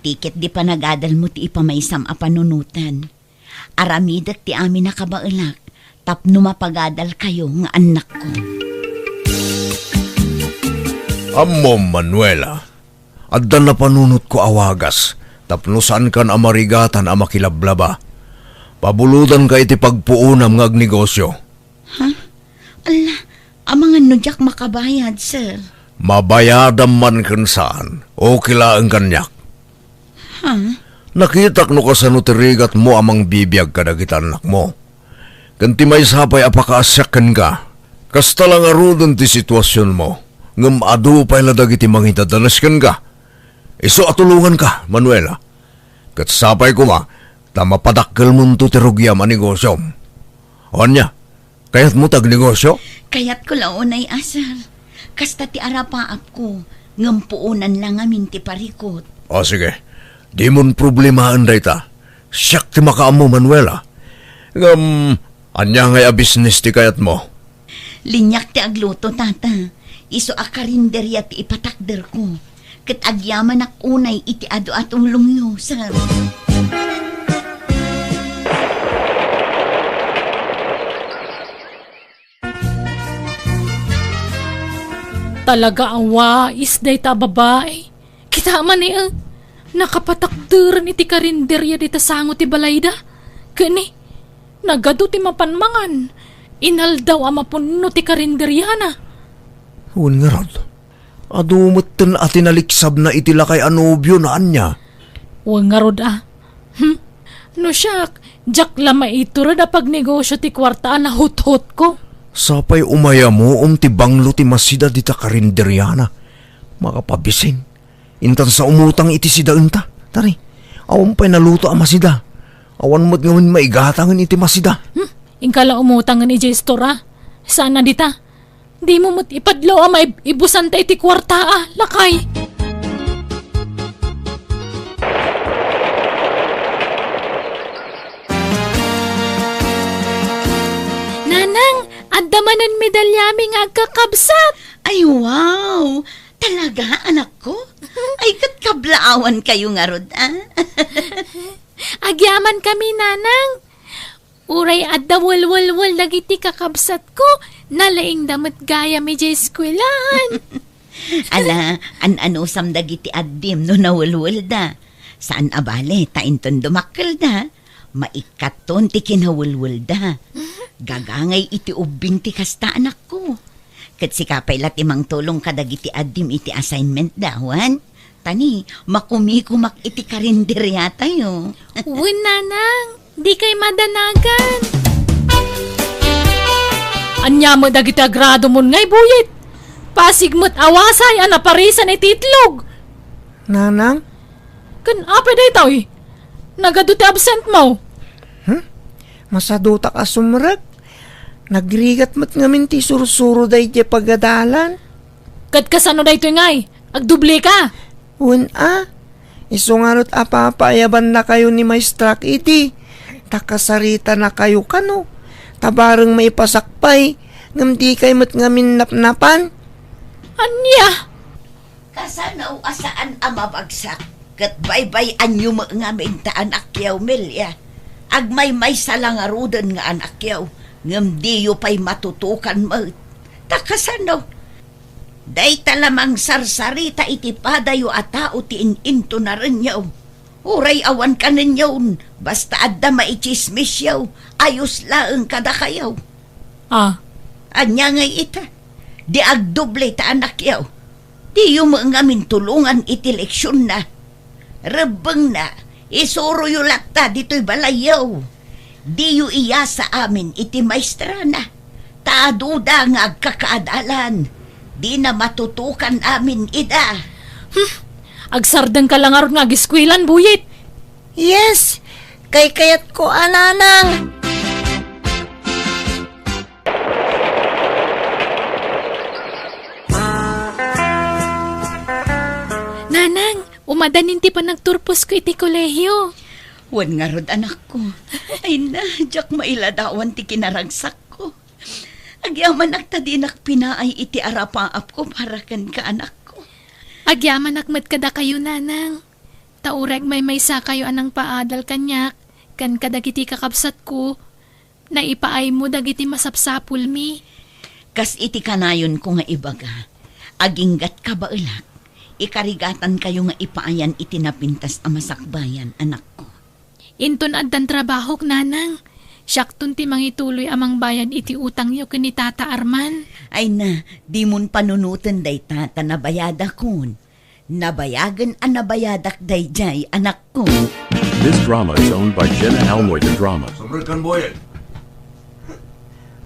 Ti ketdi panagadalmo ti ipamaysam a panunoten. Aramidek ti amin a kabaelak tapno mapagadalkayo nga annakko. Ammom, Manuela, adda napanunotko a wagas tapno saankan a marigatan a makilablaba. Pabulodanka iti pagpuonam nga agnegosio. Ha? Ala, amangan no diak makabayad, sir. Mabayadam man ken saan, okay laeng kaniak. Ha? Nakitak no kasano ti rigatmo a mangbibiag kadagiti annakmo. Ken ti maysa pay a pakaasiak kenka, kasta la ngaruden ti situasionmo, ngem adu pay la dagiti mangidadanes kenka. Isu a tulonganka, Manuela. Ket sapay koma ta mapadakkelmonto ti rugiam a negosiom. O ania, kayatmo ti agnegosio? Kayatko la unay a, sir. Kasta ti arapaapko, ngem puonan la ngamin ti parikut. O, sige. Dimon problemaen dayta. Siak ti makaammo, Manuela. Ngem, ania ngay a bisnis ti kayatmo? Liniak ti agluto, tata. Isu a karinderia ti ipatakderko. Ket agyamanak unay iti adu a tulongyo, sir. Talaga a wais dayta a babai. Kita man, eh, nakapatakderen iti karinderia dita sango ti balayda. Ken ni, nagadu ti mapan mangan. Inaldaw a mapunno ti karinderiana. Wen ngarud, adu metten a tinaliksabna iti lakay a nobiona, ania? Wen ngarud a. Hmm. No siak, diak la maitured a pagnegosio ti kuarta a nahuthotko. Sapay umayamoon ti banglo ti masida dita karinderiana. Makapabisin. Intan sa umutang iti sidaenta. Tari, awan pay naluto a masida. Awan met ngamin maigatangen iti masida. Hmm? Inka la umutangen idiay istor a. Saan a dita? Dimo met ipadlaw a maib-, ibusanta iti kuarta a, lakay. Nanang, adda manen medalyami nga agkakabsat. Ay, wow! Talaga, anakko? Ay, ket kablaawankayo ngarud, a? Agyamankami, nanang. Uray adda welwelwel dagiti kakabsatko, nalaingda met gayam idiay eskuelaan. Ala, an-anusam dagiti addim no nawelwelda. Saan a bale, ta inton dumakkelda, maikkaton ti kinawelwelda. Gagangay iti ubbing ti kasta, anakko. Ket sika pay la ti mangtulong kadagiti addim iti assignment da, wen? Ta ni, makumikumak iti karinderiatayo. Wen, nanang, dikay madanagan. Ania met dagiti agradomon ngay buyit? Pasig met a wasay a naparisan iti itlog. Nanang? Ken apay daytoy? Nagadu ti absent mo? Hmm? Masadutak a sumrek. Nagrigat met ngamin ti sursuro daydiay pagadalan. Ket kasano daytoy ngay? Agdubli ka? Wen a. Isu ngarud a papaayabannakayo ni maestrak idi. Ta kasaritanakayo kano. Ta bareng maipasak pay, ngem dikay met ngamin napnapan? Ania? Kasano a saan a mabagsak? Ket baybay-anyo met ngamin ta anakyaw, Melia. Agmaymaysa la ngaruden nga anakyaw, ngem diyo pay matutukan met. Ta kasano? Dayta la mangsarsarita iti padayo a tao ti in-intonarenyo. Uray awan kanenyo, basta adda maitsismisyo, ayos laeng kadakayo. Ah. Ania ngay ita? Di agdoble ta anakyo. Diyo met ngamin tulongan iti leksionna. Rebbengna, isuroyo latta ditoy balayyo. Diyo iyasa amin iti maestrana. Ta adu da nga agkakaadalan, dina matutukan amin ida. Hmm, agsardengka la ngarud nga agiskuelan, Buyit. Yes, kaykayatko a nanang. Nanang, umadanin ti panagturposko iti kolehio. Wen ngarud, anakko. Ay na, diak mailadawan ti kinaragsakko. Agyamanak ta dinak pinaay iti arapaapko para kenka, anakko. Agyamanak met kadakayo, nanang. Ta uray agmaymaysakayo a nangpaadal kaniak ken kadagiti kakabsatko, naipaaymo dagiti masapsapulmi. Kas iti kanayonko nga ibaga, aginggat kabaelak, ikarigatankayo nga ipaayan iti napintas a masakbayan, anakko. Inton addan trabahok, nanang, siakton ti mangituloy a mangbayad iti utangyo ken ni Tata Arman. Ay na, dimon panunoten dayta ta nabayadakon. Nabayagen a nabayadak daydiay, anakko. This drama is owned by Jenna Almoy de Drama. Sumrek kan Boyet.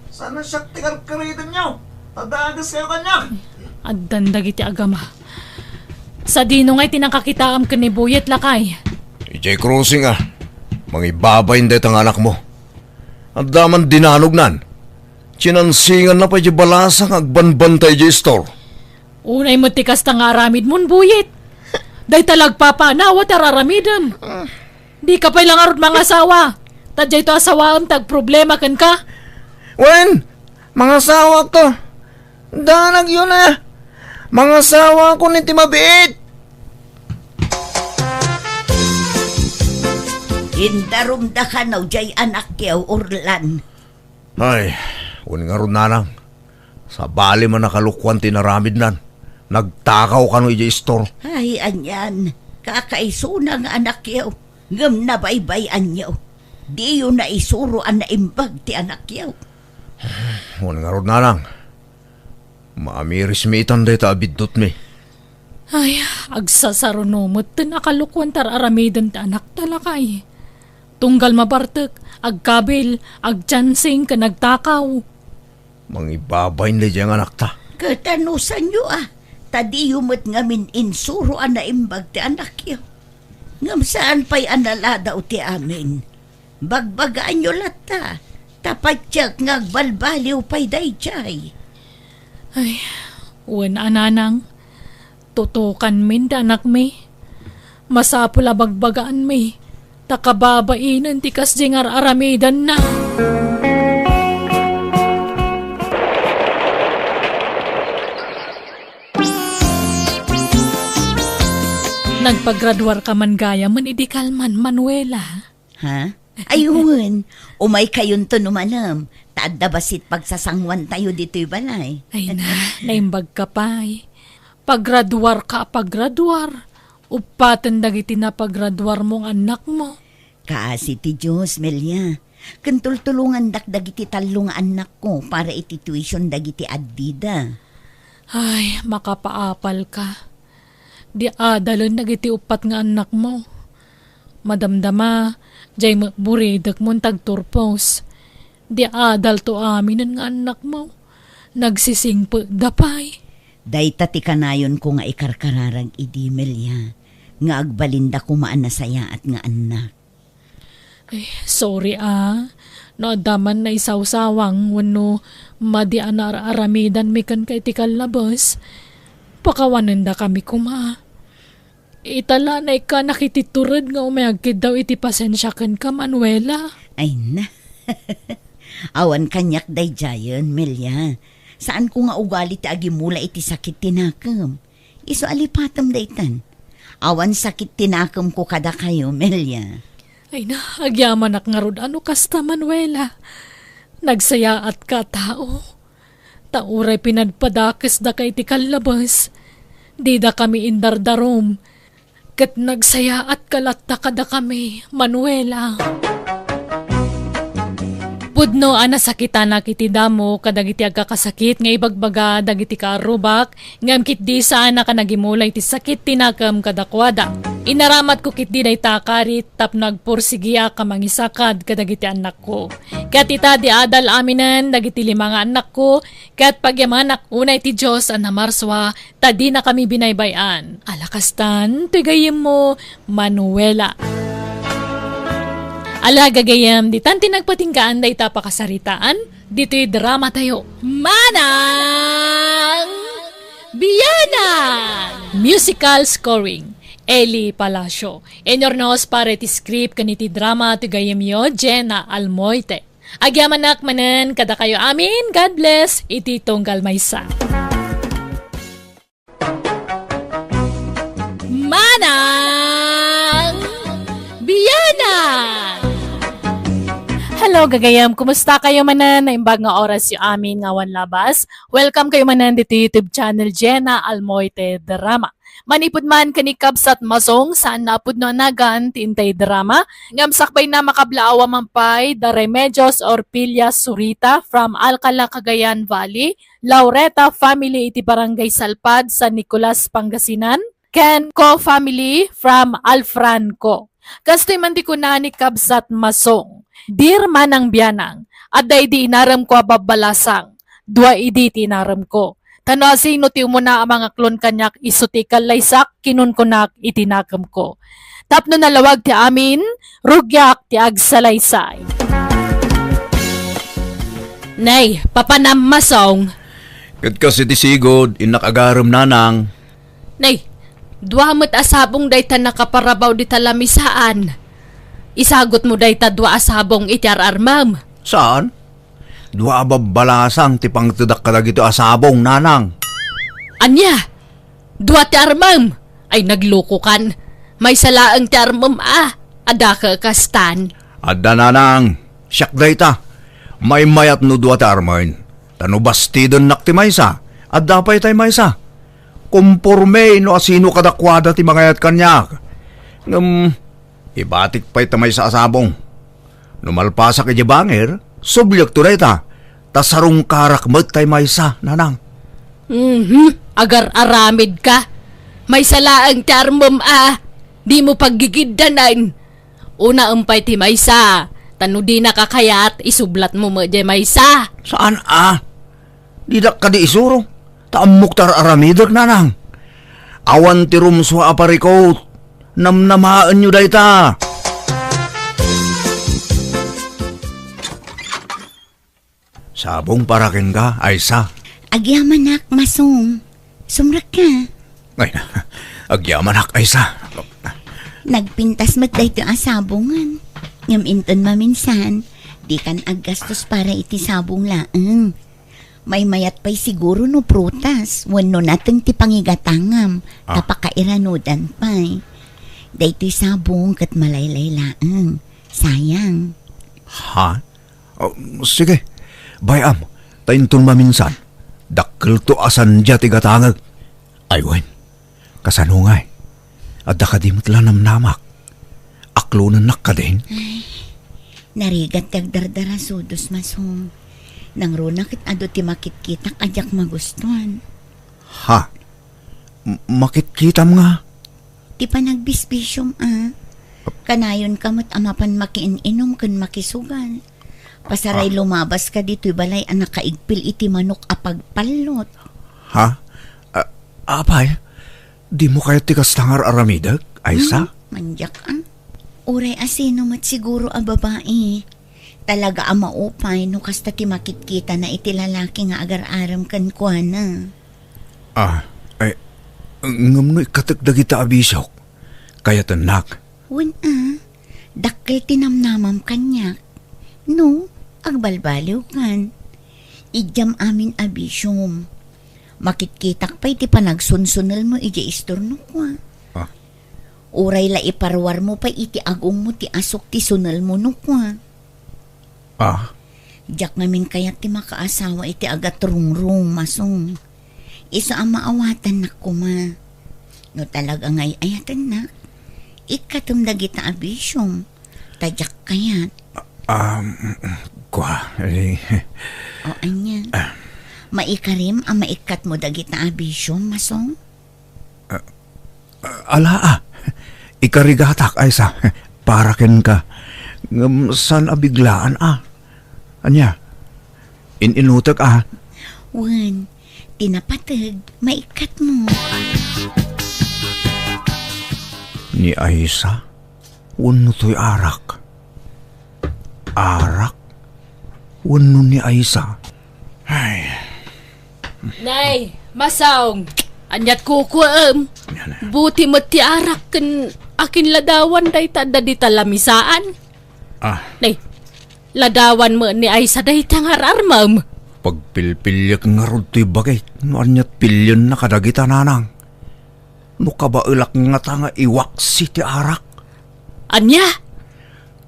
Saan na siya ti karkaritan niyo? Tadagas kayo kanya. Addan dagiti agama. Sadino ngay ti nakakitaam ken ni Buyet, lakay? Idiay crossing, a. Mangibabain dayta nga anakmo. Adda man dinanognan. Kinansinganna pay di balasa nga agbanbantay di istor. Unay met ti kasta nga aramidmon, Buyet. Dayta la agpapanawa ti ar-aramidem. Dika pay la ngarud mangasawa. Ta diayto a sawaem ti agproblema kenka. Wen, mangasawakto. Danagyo na. Mangasawakon iti mabiit. Indarumda kano diay anakyo, Orlan. Ay, wen ngarud, nanang. Sabali man a kalokuan ti inaramidnan. Nagtakaw kano idiay istor. Ay, anian, kakaisuna nga anakyo, ngem nabaybay-anyo. Diyo naisuro a naimbag ti anakyo. Wen ngarud, nanang. Maamirismi itan dayta a biddutmi. Ay, agsasaruno metten a kalokuan ti ar-aramiden ti anakta, lakay. Tunggal mabartek, agkabil, agtiansing, ken agtakaw. Mangibabain daydiay nga anakta. Ket anusanyo a, ta diyo met ngamin insuro a naimbag ti anakyo. Ngem saan pay a naladaw ti amin. Bagbagaanyo latta, ta patiek nga agbalbaliw pay daydiay. Ay, wen a, nanang, tutukanmin ti anakmi. Masapul a bagbagaanmi, ta kababainen ti kasdi nga ar-aramidenna. Nagpagraduarka man gayamen idi kalman, Manuela. Ha? Ay, wen. Umaykayonto no malem. Ta adda bassit pagsasanguantayo ditoy balay. Ay na, naimbagka pay. Pagraduarka a pagraduar. Uppaten dagiti napagraduarmo nga annakmo. Kaasi ti Dios, Melia. Ken tultulongandak dagiti tallo nga annakko para iti tuition dagiti addida. Ay, makapaapalka. Di adalen dagiti uppat nga annakmo. Madamdama, diay met buridekmon ti agturpos. Di adalto aminen nga annakmo. Nagsisingpetda pay. Dayta ti kanayonko nga ikarkararag idi, Melia, nga agbalinda koma a nasayaat nga annak. Ay, sorry a. No adda man naisawsawang wenno madi a naar-aramidanmi kenka iti kallabes, pakawanendakami koma. Ita la, naikkanak iti tured nga umay agkiddaw iti pasensia kenka, Manuela. Ay na. Awan kaniak daydiayen, Melia. Saanko nga ugali ti agimula iti sakit ti nakem. Isu a lipatem daytan. Awan sakit ti nakemko kadakayo, Melia. Ay na, agyamanak ngarud a no kasta, Manuela. Nagsayaatka a tao. Ta uray pinadpadakesdaka iti kallabes, didakami indardarum. Ket nagsayaatka latta kadakami, Manuela. Pudno a nasakitanak iti damo kadagiti agkakasakit nga ibagbaga dagiti kaarrubak, ngem ketdi saanak a nagimula iti sakit ti nakem kadakuada. Inaramatko ketdi dayta a karit tapno agpursigiak a mangisakad kadagiti annakko. Ket ita di adal aminen dagiti lima nga annakko, ket pagyamanak unay ti Dios a namarsua, ta dinakami binaybay-an. Ala kastan, toy gayyemmo, Manuela. Ala gagayyem, ditan ti nagpatinggaan dayta a pakasaritaan, ditoy dramatayo. Manang Bianang! Musical scoring, Eli Palacio. Inyurnos para iti script ken iti drama ti gayyemyo, Jenna Almoite. Agyamanak manen kadakayo amin. God bless iti tunggal maysa. Manang Bianang! Hello, gagayam. Kumusta kayo manen? Naimbag nga oras yu amin nga awan labas. Welcome kayo manen dito YouTube channel, Jenna Almoite Drama. Manipud man ken ni Kabsat Masong, saan na a pudno a nagan ti intay drama, ngem sakbayna makablaaw a man pay da Remedios Orpilia Zurita from Alcala, Cagayan Valley, Laureta family iti Barangay Salpad, San Nicolas, Pangasinan, ken Co family from Alfranco. Kastoy man ti kuna ni Kabsat Masong, "Dear Manang Bianang, adda idi inaremko a babbalasang, dua idi ti inaremko. Ta no asino ti umuna a mangaklon kaniak isu ti ikallaysak, kinunkunak iti nakemko. Tapno nalawag ti amin, rugiak ti agsalaysay." Nay, papanam, Masong. Ket kas iti sigud, innak agarem, Nanang. Nay, dua met a sabong dayta nakaparabaw dita lamisaan. Isagutmo dayta dua a sabong iti ar-armem. Saan? Dua a babbalasang ti pangtedak kadagiti a sabong, Nanang. Ania? Dua ti armem? Ay, naglukokan. Maysa laeng ti armem a. Adda ka kastan? Adda, Nanang. Siak dayta. Maymayat no dua ti armen. Ta no bastidennak ti maysa, adda pay tay maysa. Komporme no asino kadakuada ti mangayat kaniak. Ngem, ibatik pay ta maysa a sabong. No malpasak idiay bangir, subliekto dayta, ta sarungkarak met tay maysa, Nanang. Mhm, agar-aramid ka. Maysa laeng ti armem a, dimo paggigiddanan. Unaem pay ti maysa, ta no dinaka kayat, isublatmo met diay maysa. Saan a? Didak kadi isuro, ta ammok ti ar-aramidek, Nanang. Awan ti rumsua a parikot. Namnamaenyo dayta. Sabong para kenka, Aysa. Agyamanak, Masong. Sumrekka. Ay, agyamanak, Aysa. Nagpintas met daytoy a sabongen. Ngem inton maminsan, dikan aggastos para iti sabong laeng. Maymayat pay siguro no prutas, wenno nateng ti pangigatangam, ta Ah. pakairanudan pay. Daytoy sabong ket malaylay laeng. Sayang. Ha? Oh, sige. Bay-am, ta inton maminsan, dakkelto a sandia ti gatangek. Ay wen, kasano ngay? Adda kadi met la namnamak? Aklonennak kadin? Ay, narigat ti agdardarasudos, Masong. Nangruna ket adu ti makitkitak a diak magustuan. Ha? M-, makitkitam nga? Ti panagbisbisiom a. Kanayonka met a mapan makiin-inom ken makisugal. Pasaray Ah. lumabaska ditoy balay a nakaigpil iti manok a pagpallot. Ha? Ah, apay, dimo kayat ti kasta nga ar-aramidek, Aysa? Hmm, mandiak a. Uray asino met siguro a babai. Talaga a maupay no kasta ti makitkitana iti lalaki nga agar-arem kenkuana. Ah, ay, ngem no ikkatek dagita a bisiok, kayatennak. Wen a, dakkel ti namnamam kaniak. No, Agbalbaliwkan. Idiam amin a bisiom. Makitkitak pay ti panagsunsunelmo idiay istornok, a. Ah. Uray la iparuarmo pay iti agongmo ti asuk ti sunelmo no kua. Ah. Diak ngamin kayat ti makaasawa iti agatrungrung, Masong. Isu a maawatannak koma. No talaga nga ay-ayatennak, ikkatem dagita a bisiom. Ta diak kayat. Um, kua, eh. O, ania? Ah. Maikarim a maikkatmo dagita a bisiom, Masong? Ah, ala, a. Ikarigatak, Aysa. Para kenka. Ngem saan a biglaan, a. Ania? In-inutek, a. Wen, ti napateg, maikkatmo. Ni Aysa? Wenno toy arak? Arak? Wenno ni Aysa? Ay. Nay, Masong, aniat kukuem? Yan na. Buti met ti arak ken akin ladawan dayta adda dita lamisaan. Ah. Nay, ladawan met ni Aysa dayta nga ar-armem. Pagpilpiliek ngarud toy bagik, no aniat pilienna kadagita, nanang. No kabaelak ngata nga iwaksi ti arak. Ania?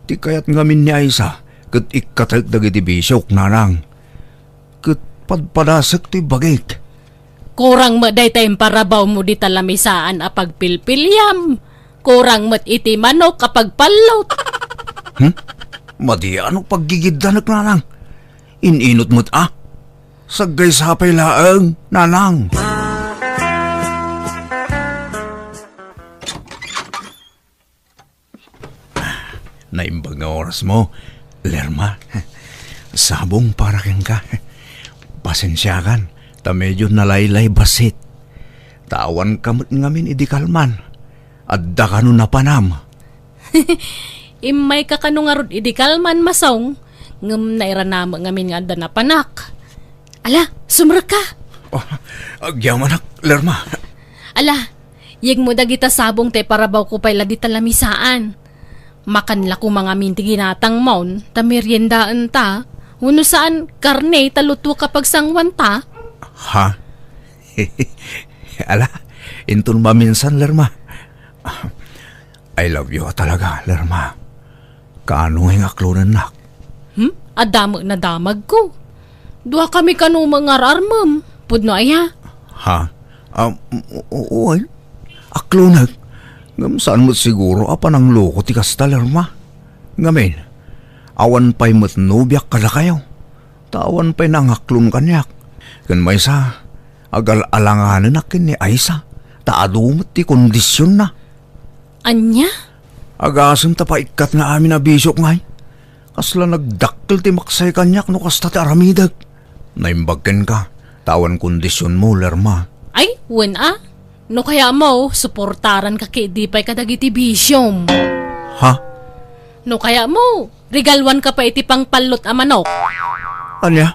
Ti kayat ngamin ni Aysa, ket ikkatek dagiti bisiok, nanang. Ket padpadasek ti bagik. Kurang met dayta imparawawmo dita lamisaan a pagpilpiliam. Kurang met iti manok a pagpallot. Hmm? Madi a no paggigiddanek, nanang. In-inut met, a. Saggaysa pay laeng, nanang. Naimbag nga orasmo, Lerma. Sabong para kenka. Pasensiakan, ta medio nalaylay bassit. Ta awanka met ngamin idi kalman. Adda kano napanam. Immayka kano ngarud idi kalman, Masong, ngem nairanamek ngamin nga adda napanak. Ala, sumrekka. Oh, agyamanak, Lerma. Ala, yegmo dagita sabong ta iparawawko pay la dita lamisaan. Makan la koma ngamin ti ginatangmon, ta meriendaenta. Wenno saan, karne ta lutoka pagsanguanta. Ha? Ala, inton maminsan, Lerma. I love you a talaga, Lerma. Kaano nga aklonennak? Hmm? Adda met nadamagko. Duakami kano nga ar-armem. Pudno aya? Ha? Um, o-, o-, oy. Aklonek. Ngem saan met siguro a panangloko ti kasta, Lerma. Ngamin, awan pay met nobiak kadakayo. Ta awan pay nangaklon kaniak. Ken maysa, agal-alanganenak ken ni Aysa. Ta adu met ti kondisionna. Ania? Agasem ta paikkat nga amin a bisiok ngay. Kasla nagdakkel ti maksay kaniak no kasta ti aramidek. Naimbag kenka, ta awan kondisionmo, Lerma. Ay, wen a. No kayatmo, suportaranka ketdi pay kadagiti bisiom. Ha? No kayatmo, regaluanka pay iti pangpallot a manok. Ania?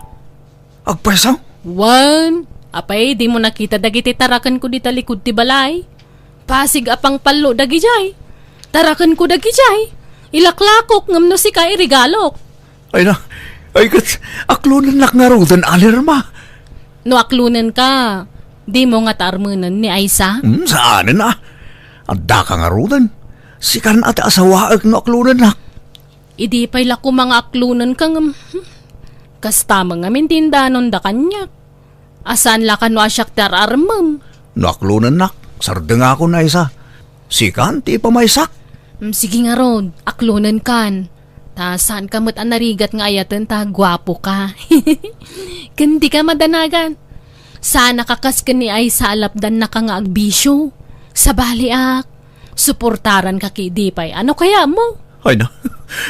Agpayso? Wen, apay, dimo nakita dagiti tarakenko dita likud ti balay? Pasig a pangpallo dagijay. Tarakenko dagijay. Ilaklakok ngem no sika iregalok. Ay na, ay ket, aklonennak ngaruden, Lerma. No aklonenka, dimo ngata armenen ni Aysa? Hmm, saanen a. Addaka ngaruden. Sikan a ti asawaek no aklonennak. Idi pay la koma nga aklonenka ngem, hmm, kasta met ngamin ti indanonda kaniak. A saan la kano a siak ti ar-armem. No aklonennak, sardengakon, Aysa. Sikan ti ipamaysak. Hmm, sige ngarud, aklonenkan. Ta saanka met a narigat nga ayaten ta guapoka. Ken dika madanagan. Saanka kas ken ni Aysa a lapdannaka nga agbisio. Sabaliak. Suportaranka ketdi pay. Ano kayatmo? Ay na,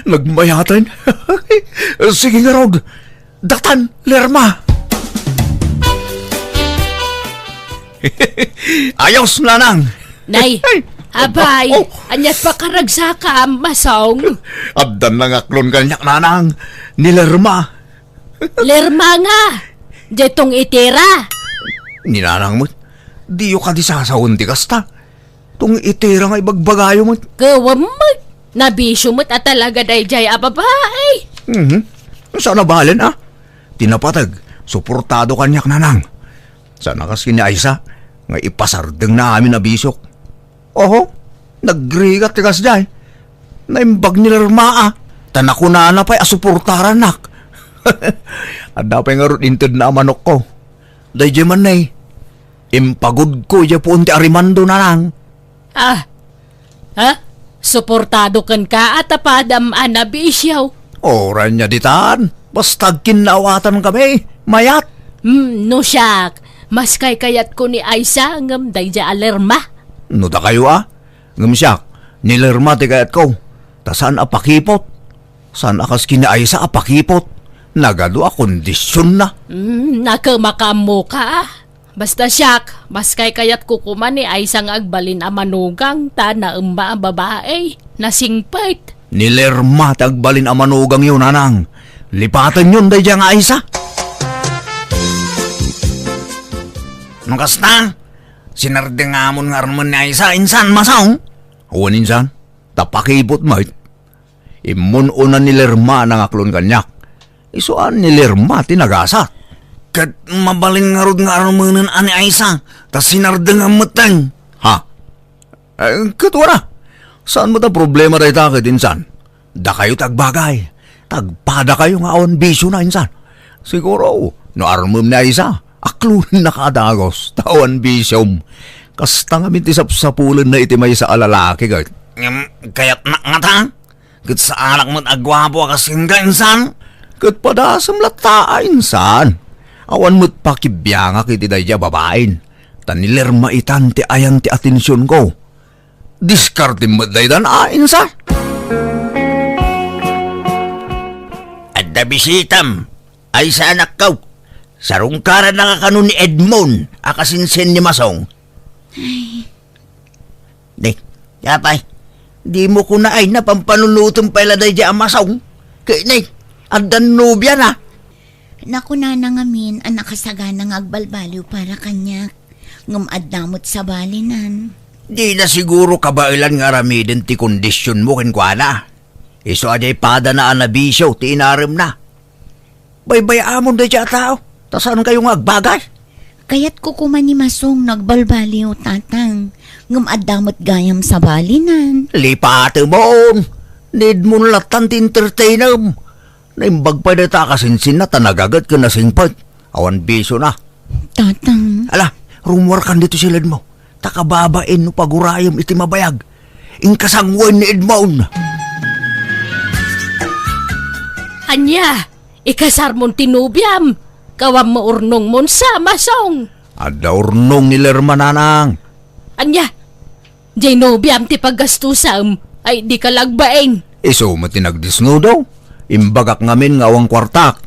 nagmayaten. Sige ngarud. Datan, Lerma. Ayos, nanang. Nay, ay, abay, oh, aniat pakaragsaka, Masong? Addan nangaklon kaniak, nanang. Ni Lerma. Lerma nga. Diay tong itira. Ni nanang met, diyo kadi sasawen ti kasta. Tong itira nga ibagbagayo met. Gawan met. Nabisio met a talaga dayjay a babai. Mhm. Saan a balen, a? Ti napateg, suportado kaniak, nanang. Saan a kas ken ni Aisa, nga ipasardengna amin a bisiok. Oho, nagrigat ti kasdiay. Naimbag ni Lerma, a, ta nakunana pay a suportarannak. Adda pay ngarud intedna a manokko. Daydiay man nay, impagudko idiay puon ti arimando, nanang. Ah, ha? Suportado kenka a ta padam a nabisio. Uray ania ditan, basta agkinnaawatan kami, mayat. Hmm, no siak, mas kaykayatko ni Aisa ngem daydiay a Lerma. No dakayo, a? Ngem siak, ni Lerma ti kayatko. Ta saan a pakipot. Saan a kas ken ni Aisa a pakipot. Nagadu a kondisionna. Hmm, nakem a kaammoka, a. Basta siak, mas kaykayatko koma ni Aisa nga agbalin a manugang ta naemma a babai, nasingpet. Ni Lerma ti agbalin a manugangyo, nanang. Lipatenyon daydiay nga Aisa. No kasta, sinardengamon nga armen ni Aisa, insan, Masong? Wen, insan, ta pakipot met. Immun-una ni Lerma a nangaklon kaniak. Isu a ni Lerma ti nagasat. Ket mabalin ngarud nga armenen a ni Aisa, ta sinardengam metten. Ha? Eh, ket wara. Saan met a problema dayta ket insan? Dakayo ti agbagay. Tagpadakayo nga awan bisiona insan. Siguro, no armem ni Aisa, aklonennaka a dagus, ta awan bisiom. Kasta ngamin ti sapsapulenna iti maysa a lalaki ket. Ngem, kayatnak ngata? Ket saanak met a guapo a kas kenka, insan? Ket padasem latta a, insan. Awan met pakibiangak iti daydi a babain. Ta ni Lerma itan ti ayan ti atensionko. Diskartem met daytan a, insan. Adda bisitam, Aisa, anakko. Sarungkarannaka kano ni Edmond a kasinsin ni Masong. Ay. Di, apay, dimo kuna ay napampanunotem pay la daydi a Masong. Ket ni, addan nobiana. Nakunana ngamin a nakasagana nga agbalbaliw para kaniak. Ngem adda met sabalinan. Dina siguro kabaelan nga aramiden ti kondisionmo kenkuana. Isu a diay padana a nabisio ti inaremna. Baybay-amon daydiay a tao, ta saankayo nga agbagay. Kayatko koma ni Masong no agbalbaliw, Tatang. Ngem adda met gayam sabalinan. Lipatemon! Need mo lattan ti entertainem. Naimbag pay dayta a kasinsinna ta nagaget ken nasingpet. Awan bisiona. Tatang. Ala, rummuarkan ditoy siledmo. Ta kababain no pagurayem iti mabayag. Inka sangoen ni Edmond. Ania, ikasarmon ti nobiam? Kawam maurnongmon sa, Masong. Adda urnong ni Lerma, nanang. Ania, diay nobiam ti paggastusam ay dika lagbain. Isu met ti nagdesnudo. Imbagak ngamin nga awan kuartak.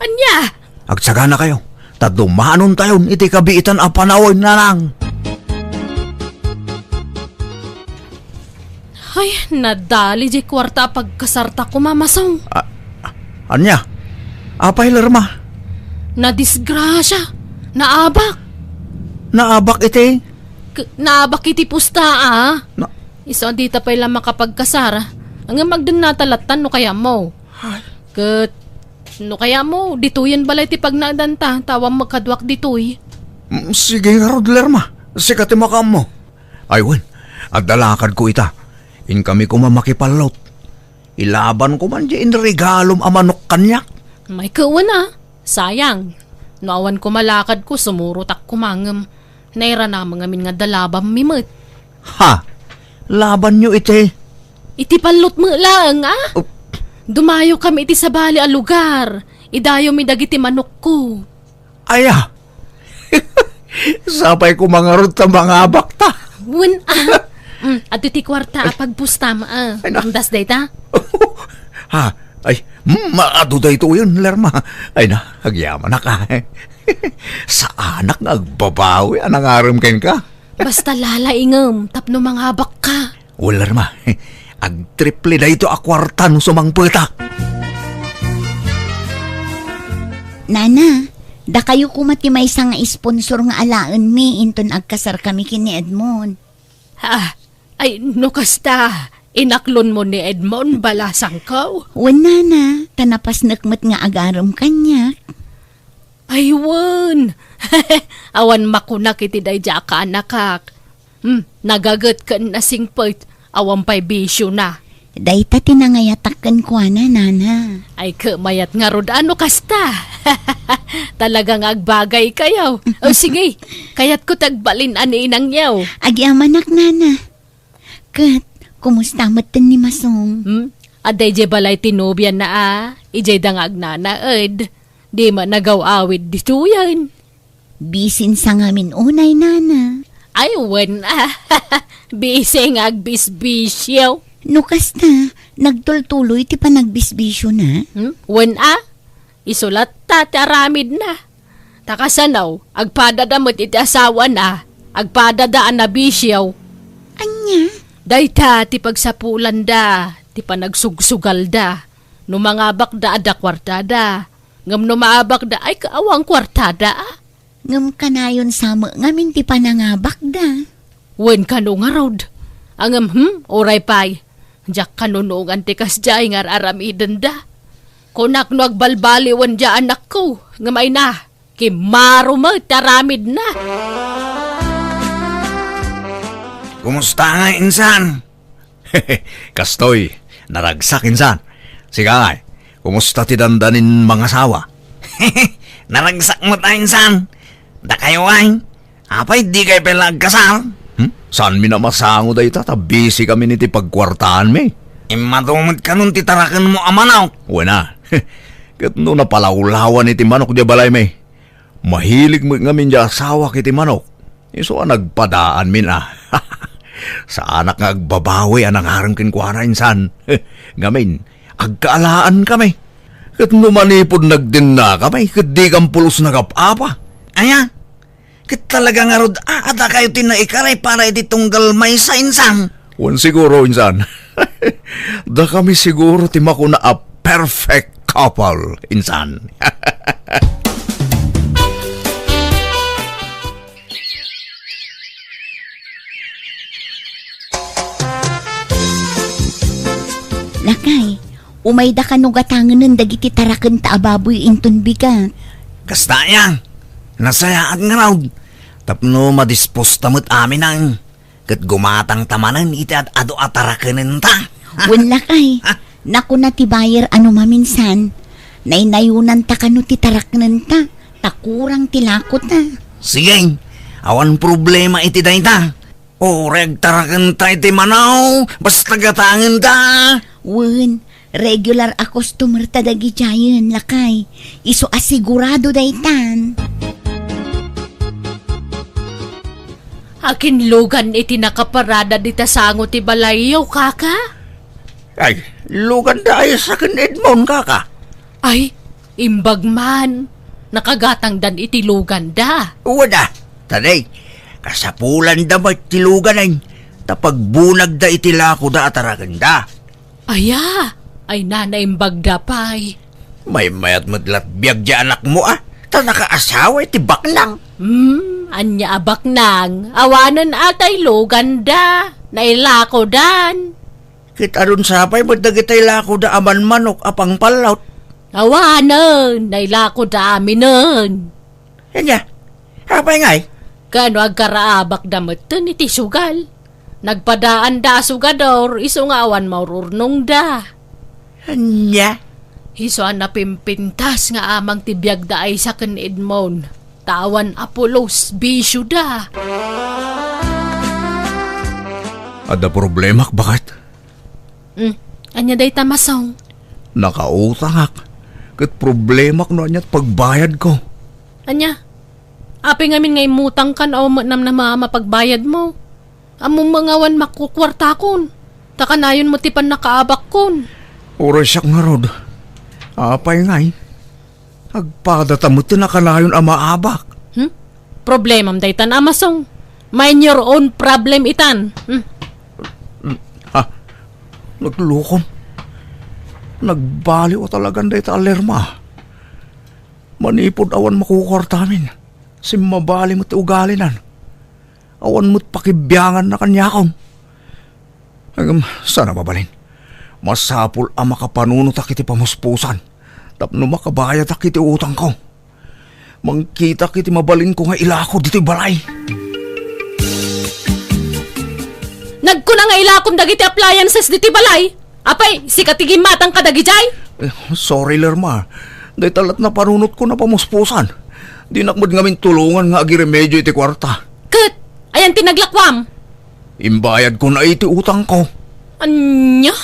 Ania? Agsaganakayo, ta dumanontayon iti kabiitan a panawen, nanang. Ay, nadali diay kuarta a pagkasarta koma, Masong. A-, ania? Apay, Lerma? Nadisgrasia. Naabak. Naabak iti? K-, naabak iti pusta, a. Na- Isu a dita pay la makapagkasar. Ngem agdennata lattan no kayatmo. Ay. Ket no kayatmo, ditoyen balay ti pagnaedanta, ta awan met kaduak ditoy. Mm, sige ngarud, Lerma. Sika ti makaammo. Ay wen, adda lakadko ita. Inkami koma makipallot. Ilabanko man diay inregalom a manok kaniak. Ay ket wen a, sayang. No awan koma lakadko, sumurotak koma ngem nairanam ngamin nga adda labammi met. Ha? Labanyo iti? Iti pallot met laeng, a? Oh. Dumayokami iti sabali a lugar. Idayomi dagiti manokko. Aya? Sapay koma ngarud ta mangabakta. Wen, a. Mm, adtoy ti kuarta a pagpustam, a. Ay, na. Amdas dayta? Ha? Ay, mm, adu daytoyen, Lerma. Ay na, agyamanak, a. Saanak nga agbabawi a nangarem kenka. Basta lalaingem tapno mangabakka. Wen, Lerma, agtriple daytoy a kuarta no sumangpetak. Nana, dakayo koma ti maysa nga sponsor nga alaenmi inton agkasarkami ken ni Edmond. Ha? Ay, no kasta, Inaklonmo ni Edmond, balasangko? Wen, nana, ta napasnek met nga agarem kaniak. Ay, wen. Awan makunak iti daydiay a kaanakak. Hmm, nagaget ken nasingpet, awan pay bisiona. Dayta ti nangayatak kenkuana, nana. Ay, ket mayat ngarud a no kasta. Talaga nga agbagaykayo. O, sige, kayatko ti agbalin a ni inangyo. Agyamanak, nana. Ket, kumusta metten ni Masong? Hmm? Adda idiay balay ti nobiana a, idiayda nga agnanaed. Di met nagaw-awid ditoyen. Bisin sa ngamin unay, nana. Ay, wen a. Bisi nga agbisbisio. No kasta, nagtultuloy ti panagbisbisiona? Hmm? Wen a. Isu latta ti aramidna. Ta kasano, agpadada met iti asawana, agpadada a nabisio. Ania? Dayta ti pagsapulanda, ti panagsugsugalda. No mangabakda, adda kuartada. Ngem no maabakda, ay, awan kuartada. Ngem kanayon sa met ngamin ti panangabakda. Wen kano ngarud. Ngem, hmm, uray pay. Diak kanunongan ti kasdiay nga ar-aramidenda. Kunak no agbalbaliwen diay anakko, ngem ay na, kimmaro met ti aramidna. Kumusta nga, insan? Kastoy, naragsak, insan. Sika, ay, kumusta ti dandanin mangasawa? Naragsak met, insan. Dakayo, ay, apay, dikay pay la agkasar? Hmm? Saanmi a masango dayta, ta busy kami iti pagkuartaanmi. Immadu met kanon ti tarakenmo a manok. Wen a. Ket no napalawlawan iti manok diay balaymi, mahilig met ngamin diay asawak iti manok. Isu a nagpadaanmin a. Saanak nga agbabawi a nangarem kenkuana, insan. Ngamin, agkaalaan kami. Ket no manipud nagdenna kami, ket dikam pulos nagap-apa. Aya? Ket talaga ngarud, a, adda kayo ti naikaray para iti tunggal maysa, insan? Wen siguro, insan. Dakami siguro ti makuna a perfect couple, insan. Lakay, umayda kano gatangenen dagiti tarakenta a baboy inton bigat. Kasta aya, nasayaat ngarud, tapno madisposta met amin ang, ket gumatangta manen iti ad-adu a tarakenenta. Wen lakay, nakuna ti buyer a no maminsan, naynayonanta kano ti taraknenta, ta kurang ti lakota. Sige, awan problema iti dayta. Uray agtarakenta iti manaw, basta gatangenta. Wen, regular a customer ta dagidiayen, lakay. Isu a sigurado daytan. Akin lugan iti nakaparada dita sango ti balayyo, kaka? Ay, luganda ay sa ken Edmond, kaka. Ay, imbag man. Nakagatangdan iti luganda. Wada, tadi, kasapulanda met ti luganen, ta pagbunagda iti lakoda a tarakenda. Aya, ay na, naimbagda pay. Maymayat met lat biag di anakmo, a, ta nakaasawa iti baknang. Hmm, ania a baknang? Awanen a tay luganda, nailakodan. Ket adun sapay met dagitay lakoda a manmanok a pangpallot. Awanen, nailakoda aminen. Ania? Apay ngay? Kano agkaraabakda metten iti sugal? Nagpadaanda a sugador, isu nga awan maururnongda. Ania? Isu a napimpintas nga amang ti biagda ay sa ken Edmond. Ta awan a pulos, bisioda. Adda problemak, baket? Hmm, ania dayta, Masong? Nakautangak, ket problemak no ania ti pagbayadko. Ania? Apay ngamin nga immutangkan a met namnama a mapagbayadmo? Ammom nga awan makukuartakon, ta kanayon met ti pannakaabakkon. Uray siak ngarud. Apay ngay? Agpadata met ti nakanayon a maabak. Hmm? Problemam daytan, Masong. Mind your own problem itan. Hmm? Ha? Naglukon. Nagbaliw a talagan dayta a lerma. Manipud awan makukuartamin, simmabali met ti ugalinan. Awan met pakibianganna kaniakon. Ngem, saan a mabalin. Masapul a makapanunotak iti pamuspusan tapno makabayadak iti utangko. Mangkitak iti mabalinko nga ilako ditoy balay. Nagkuna nga ilakom dagiti appliances ditoy balay. Apay, sika ti gimmatang kadagijay? Eh, sorry, Lerma. Dayta la't napanunotko a pamuspusan. Dinak met ngamin tulongan nga agiremedio iti kuarta. Ket, ayan ti naglakuam? Imbayadko na iti utangko. Ania?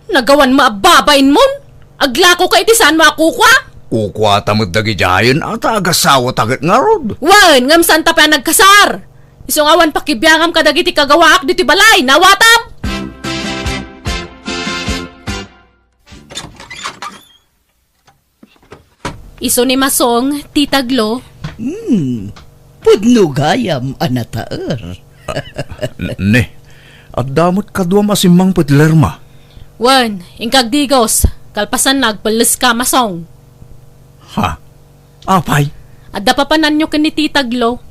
Nagawan mo a babain mon? Aglako ka iti saan mo a kukua? Kukuata met dagidiayen a ta agasawata ket ngarud. Wen, ngem saan ta pay a nagkasar? Isu nga awan pakibiangam kadagiti kagawaak ditoy balay, nawatam! Isu ni Masong, Tita Glo. Hmm, pudno gayam a nataer. N-, ne, adda met kaduam a simmangpet, Lerma. Wen, inka agdigos, kalpasanna agpelleska, Masong. Ha? Apay? Adda papananyo ken ni Tita Glo.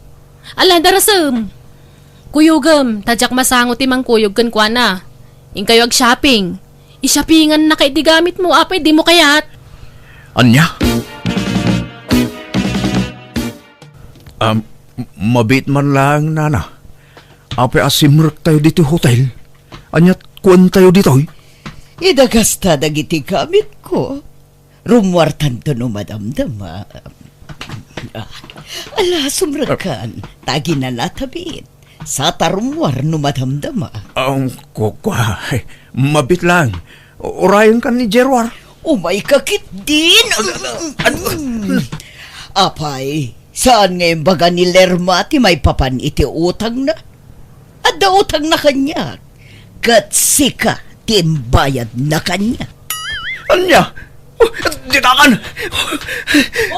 Ala, darasem. Kuyogem, ta diak masango ti mangkuyog kenkuana. Inkayo ag-shopping. I-shoppingannaka iti gamitmo, apay dimo kayat? Ania? Um, mabiit man laeng, nana. Apay a simrektayo ditoy hotel? Ania't kuentayo ditoy? Idagasta dagiti gamitko. Rummuartanto no madamdama. Ah, ala, sumrekkan. Ta aginanatabit. Saan ta rummuar no madamdama. Ang kukua. Mabiit lang. Urayenkan ni Gerwar. Umayka ketdin. Apay, saan nga imbaga ni Lerma ti maipapan iti utangna? Adda utangna kaniak, ket sika ti imbayadna kaniak. Ania? Oh, ditakan!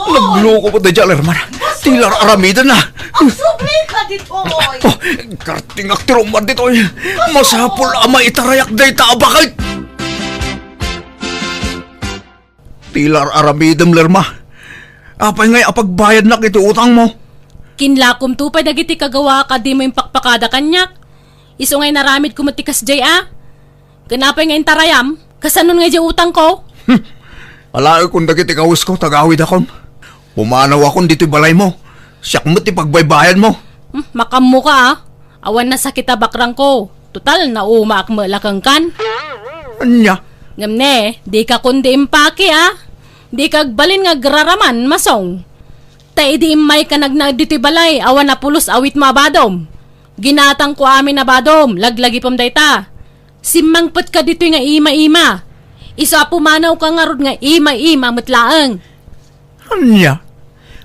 Nagloko met daydiay a Lerma. Ti ar-aramidenna. Agsubli ka ditoy! Oh, kartingak ti rummuar ditoy. Masapul a maitarayak dayta a baket. Ti ar-aramidem, Lerma. Apay ngay a pagbayadnak iti utangmo? Kinlakomto pay dagiti kagawaak a dimo impakpakada kaniak. Isu nga inaramidko met ti kasdiay a. Ken apay nga intarayam? Kasanon nga idiay utangko? Hmm. Alaekon dagiti kawesko, ta agawidakon. Pumanawakon ditoy balaymo. Siak met ti pagbaybayadmo. Hmm, makammoka a. Awan nasakit a bakrangko. Total, naumaak met la kenkan. Ania? Ngem ne, dika kundi impaki a. Dika agbalin nga agraraman, Masong. Ta idi immayka nagnaed ditoy balay, awan a pulos awitmo a badom. Ginatangko amin a badom, laglagipem dayta. Simmangpetka ditoy nga ima-ima. Isu a pumanawka ngarud nga ima-ima met laeng. Ania?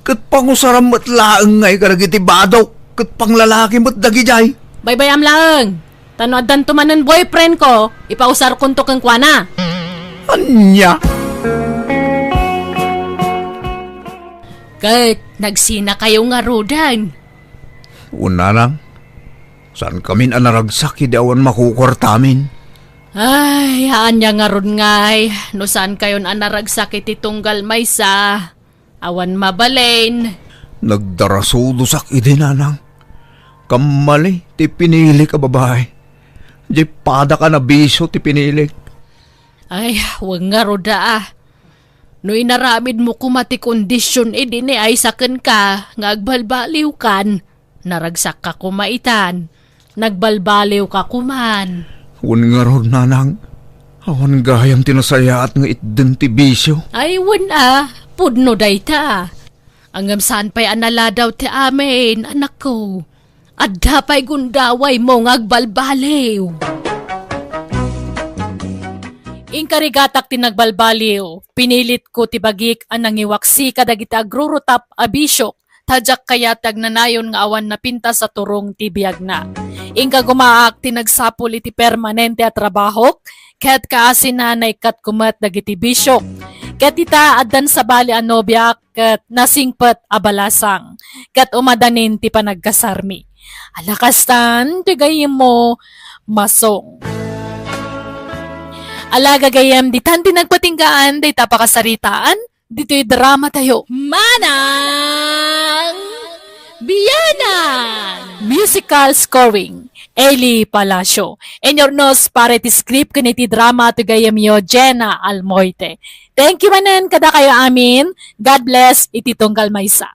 Ket pangusaram met laeng ngay kadagiti badok, ket panglalaki met dagidiay. Baybayam laeng. Ta no addanto manen boyfriendko, ipausarkonto kenkuana. Ania? Ket nagsinakayo ngaruden. Wen, nanang, saankamin a naragsak idi awan makukuartamin. Ay, ania ngarud ngay, no saankayon a naragsak iti tunggal maysa, awan mabalin. Nagdarasudosak idi, nanang. Kammali ti pinilik a babai. Diay padak a nabisio ti pinilik. Ay, wen ngarud a. No inaramidmo koma ti kondision idi ni Aiza kenka nga agbalbaliwkan, naragsakka koma itan, nagbalbaliwka koman. Wen ngarud, nanang, awan gayam ti nasayaat nga itden ti bisio. Ay, wen a, pudno dayta. Ngem saan pay a naladaw ti amin, anakko. Adda pay gundawaymo nga agbalbaliw. Inkarigatak ti nagbalbaliw. Pinilitko ti bagik a nangiwaksi kadagiti agrurutap a bisiok, ta diak kayat ti agnanayon nga awan napintas a turong ti biagna. Inka gumaak ti nagsapul iti permanente a trabahok, ket kaasina naikkatko met dagiti bisiok. Ket ita, addan sabali a nobiak, ket nasingpet a balasang, ket umadanin ti panagkasarmi. Ala kastan ti gayyemmo, Masong. Ala gagayyem, ditan ti nagpatinggaan dayta pakasaritaan, ditoy drama tayo. Manang Biyanan! Musical scoring, Eli Palacio. Inurnos para iti script ken iti drama ti gayyemyo, Jenna Almoite. Thank you manen kadakayo amin. God bless iti tunggal maysa.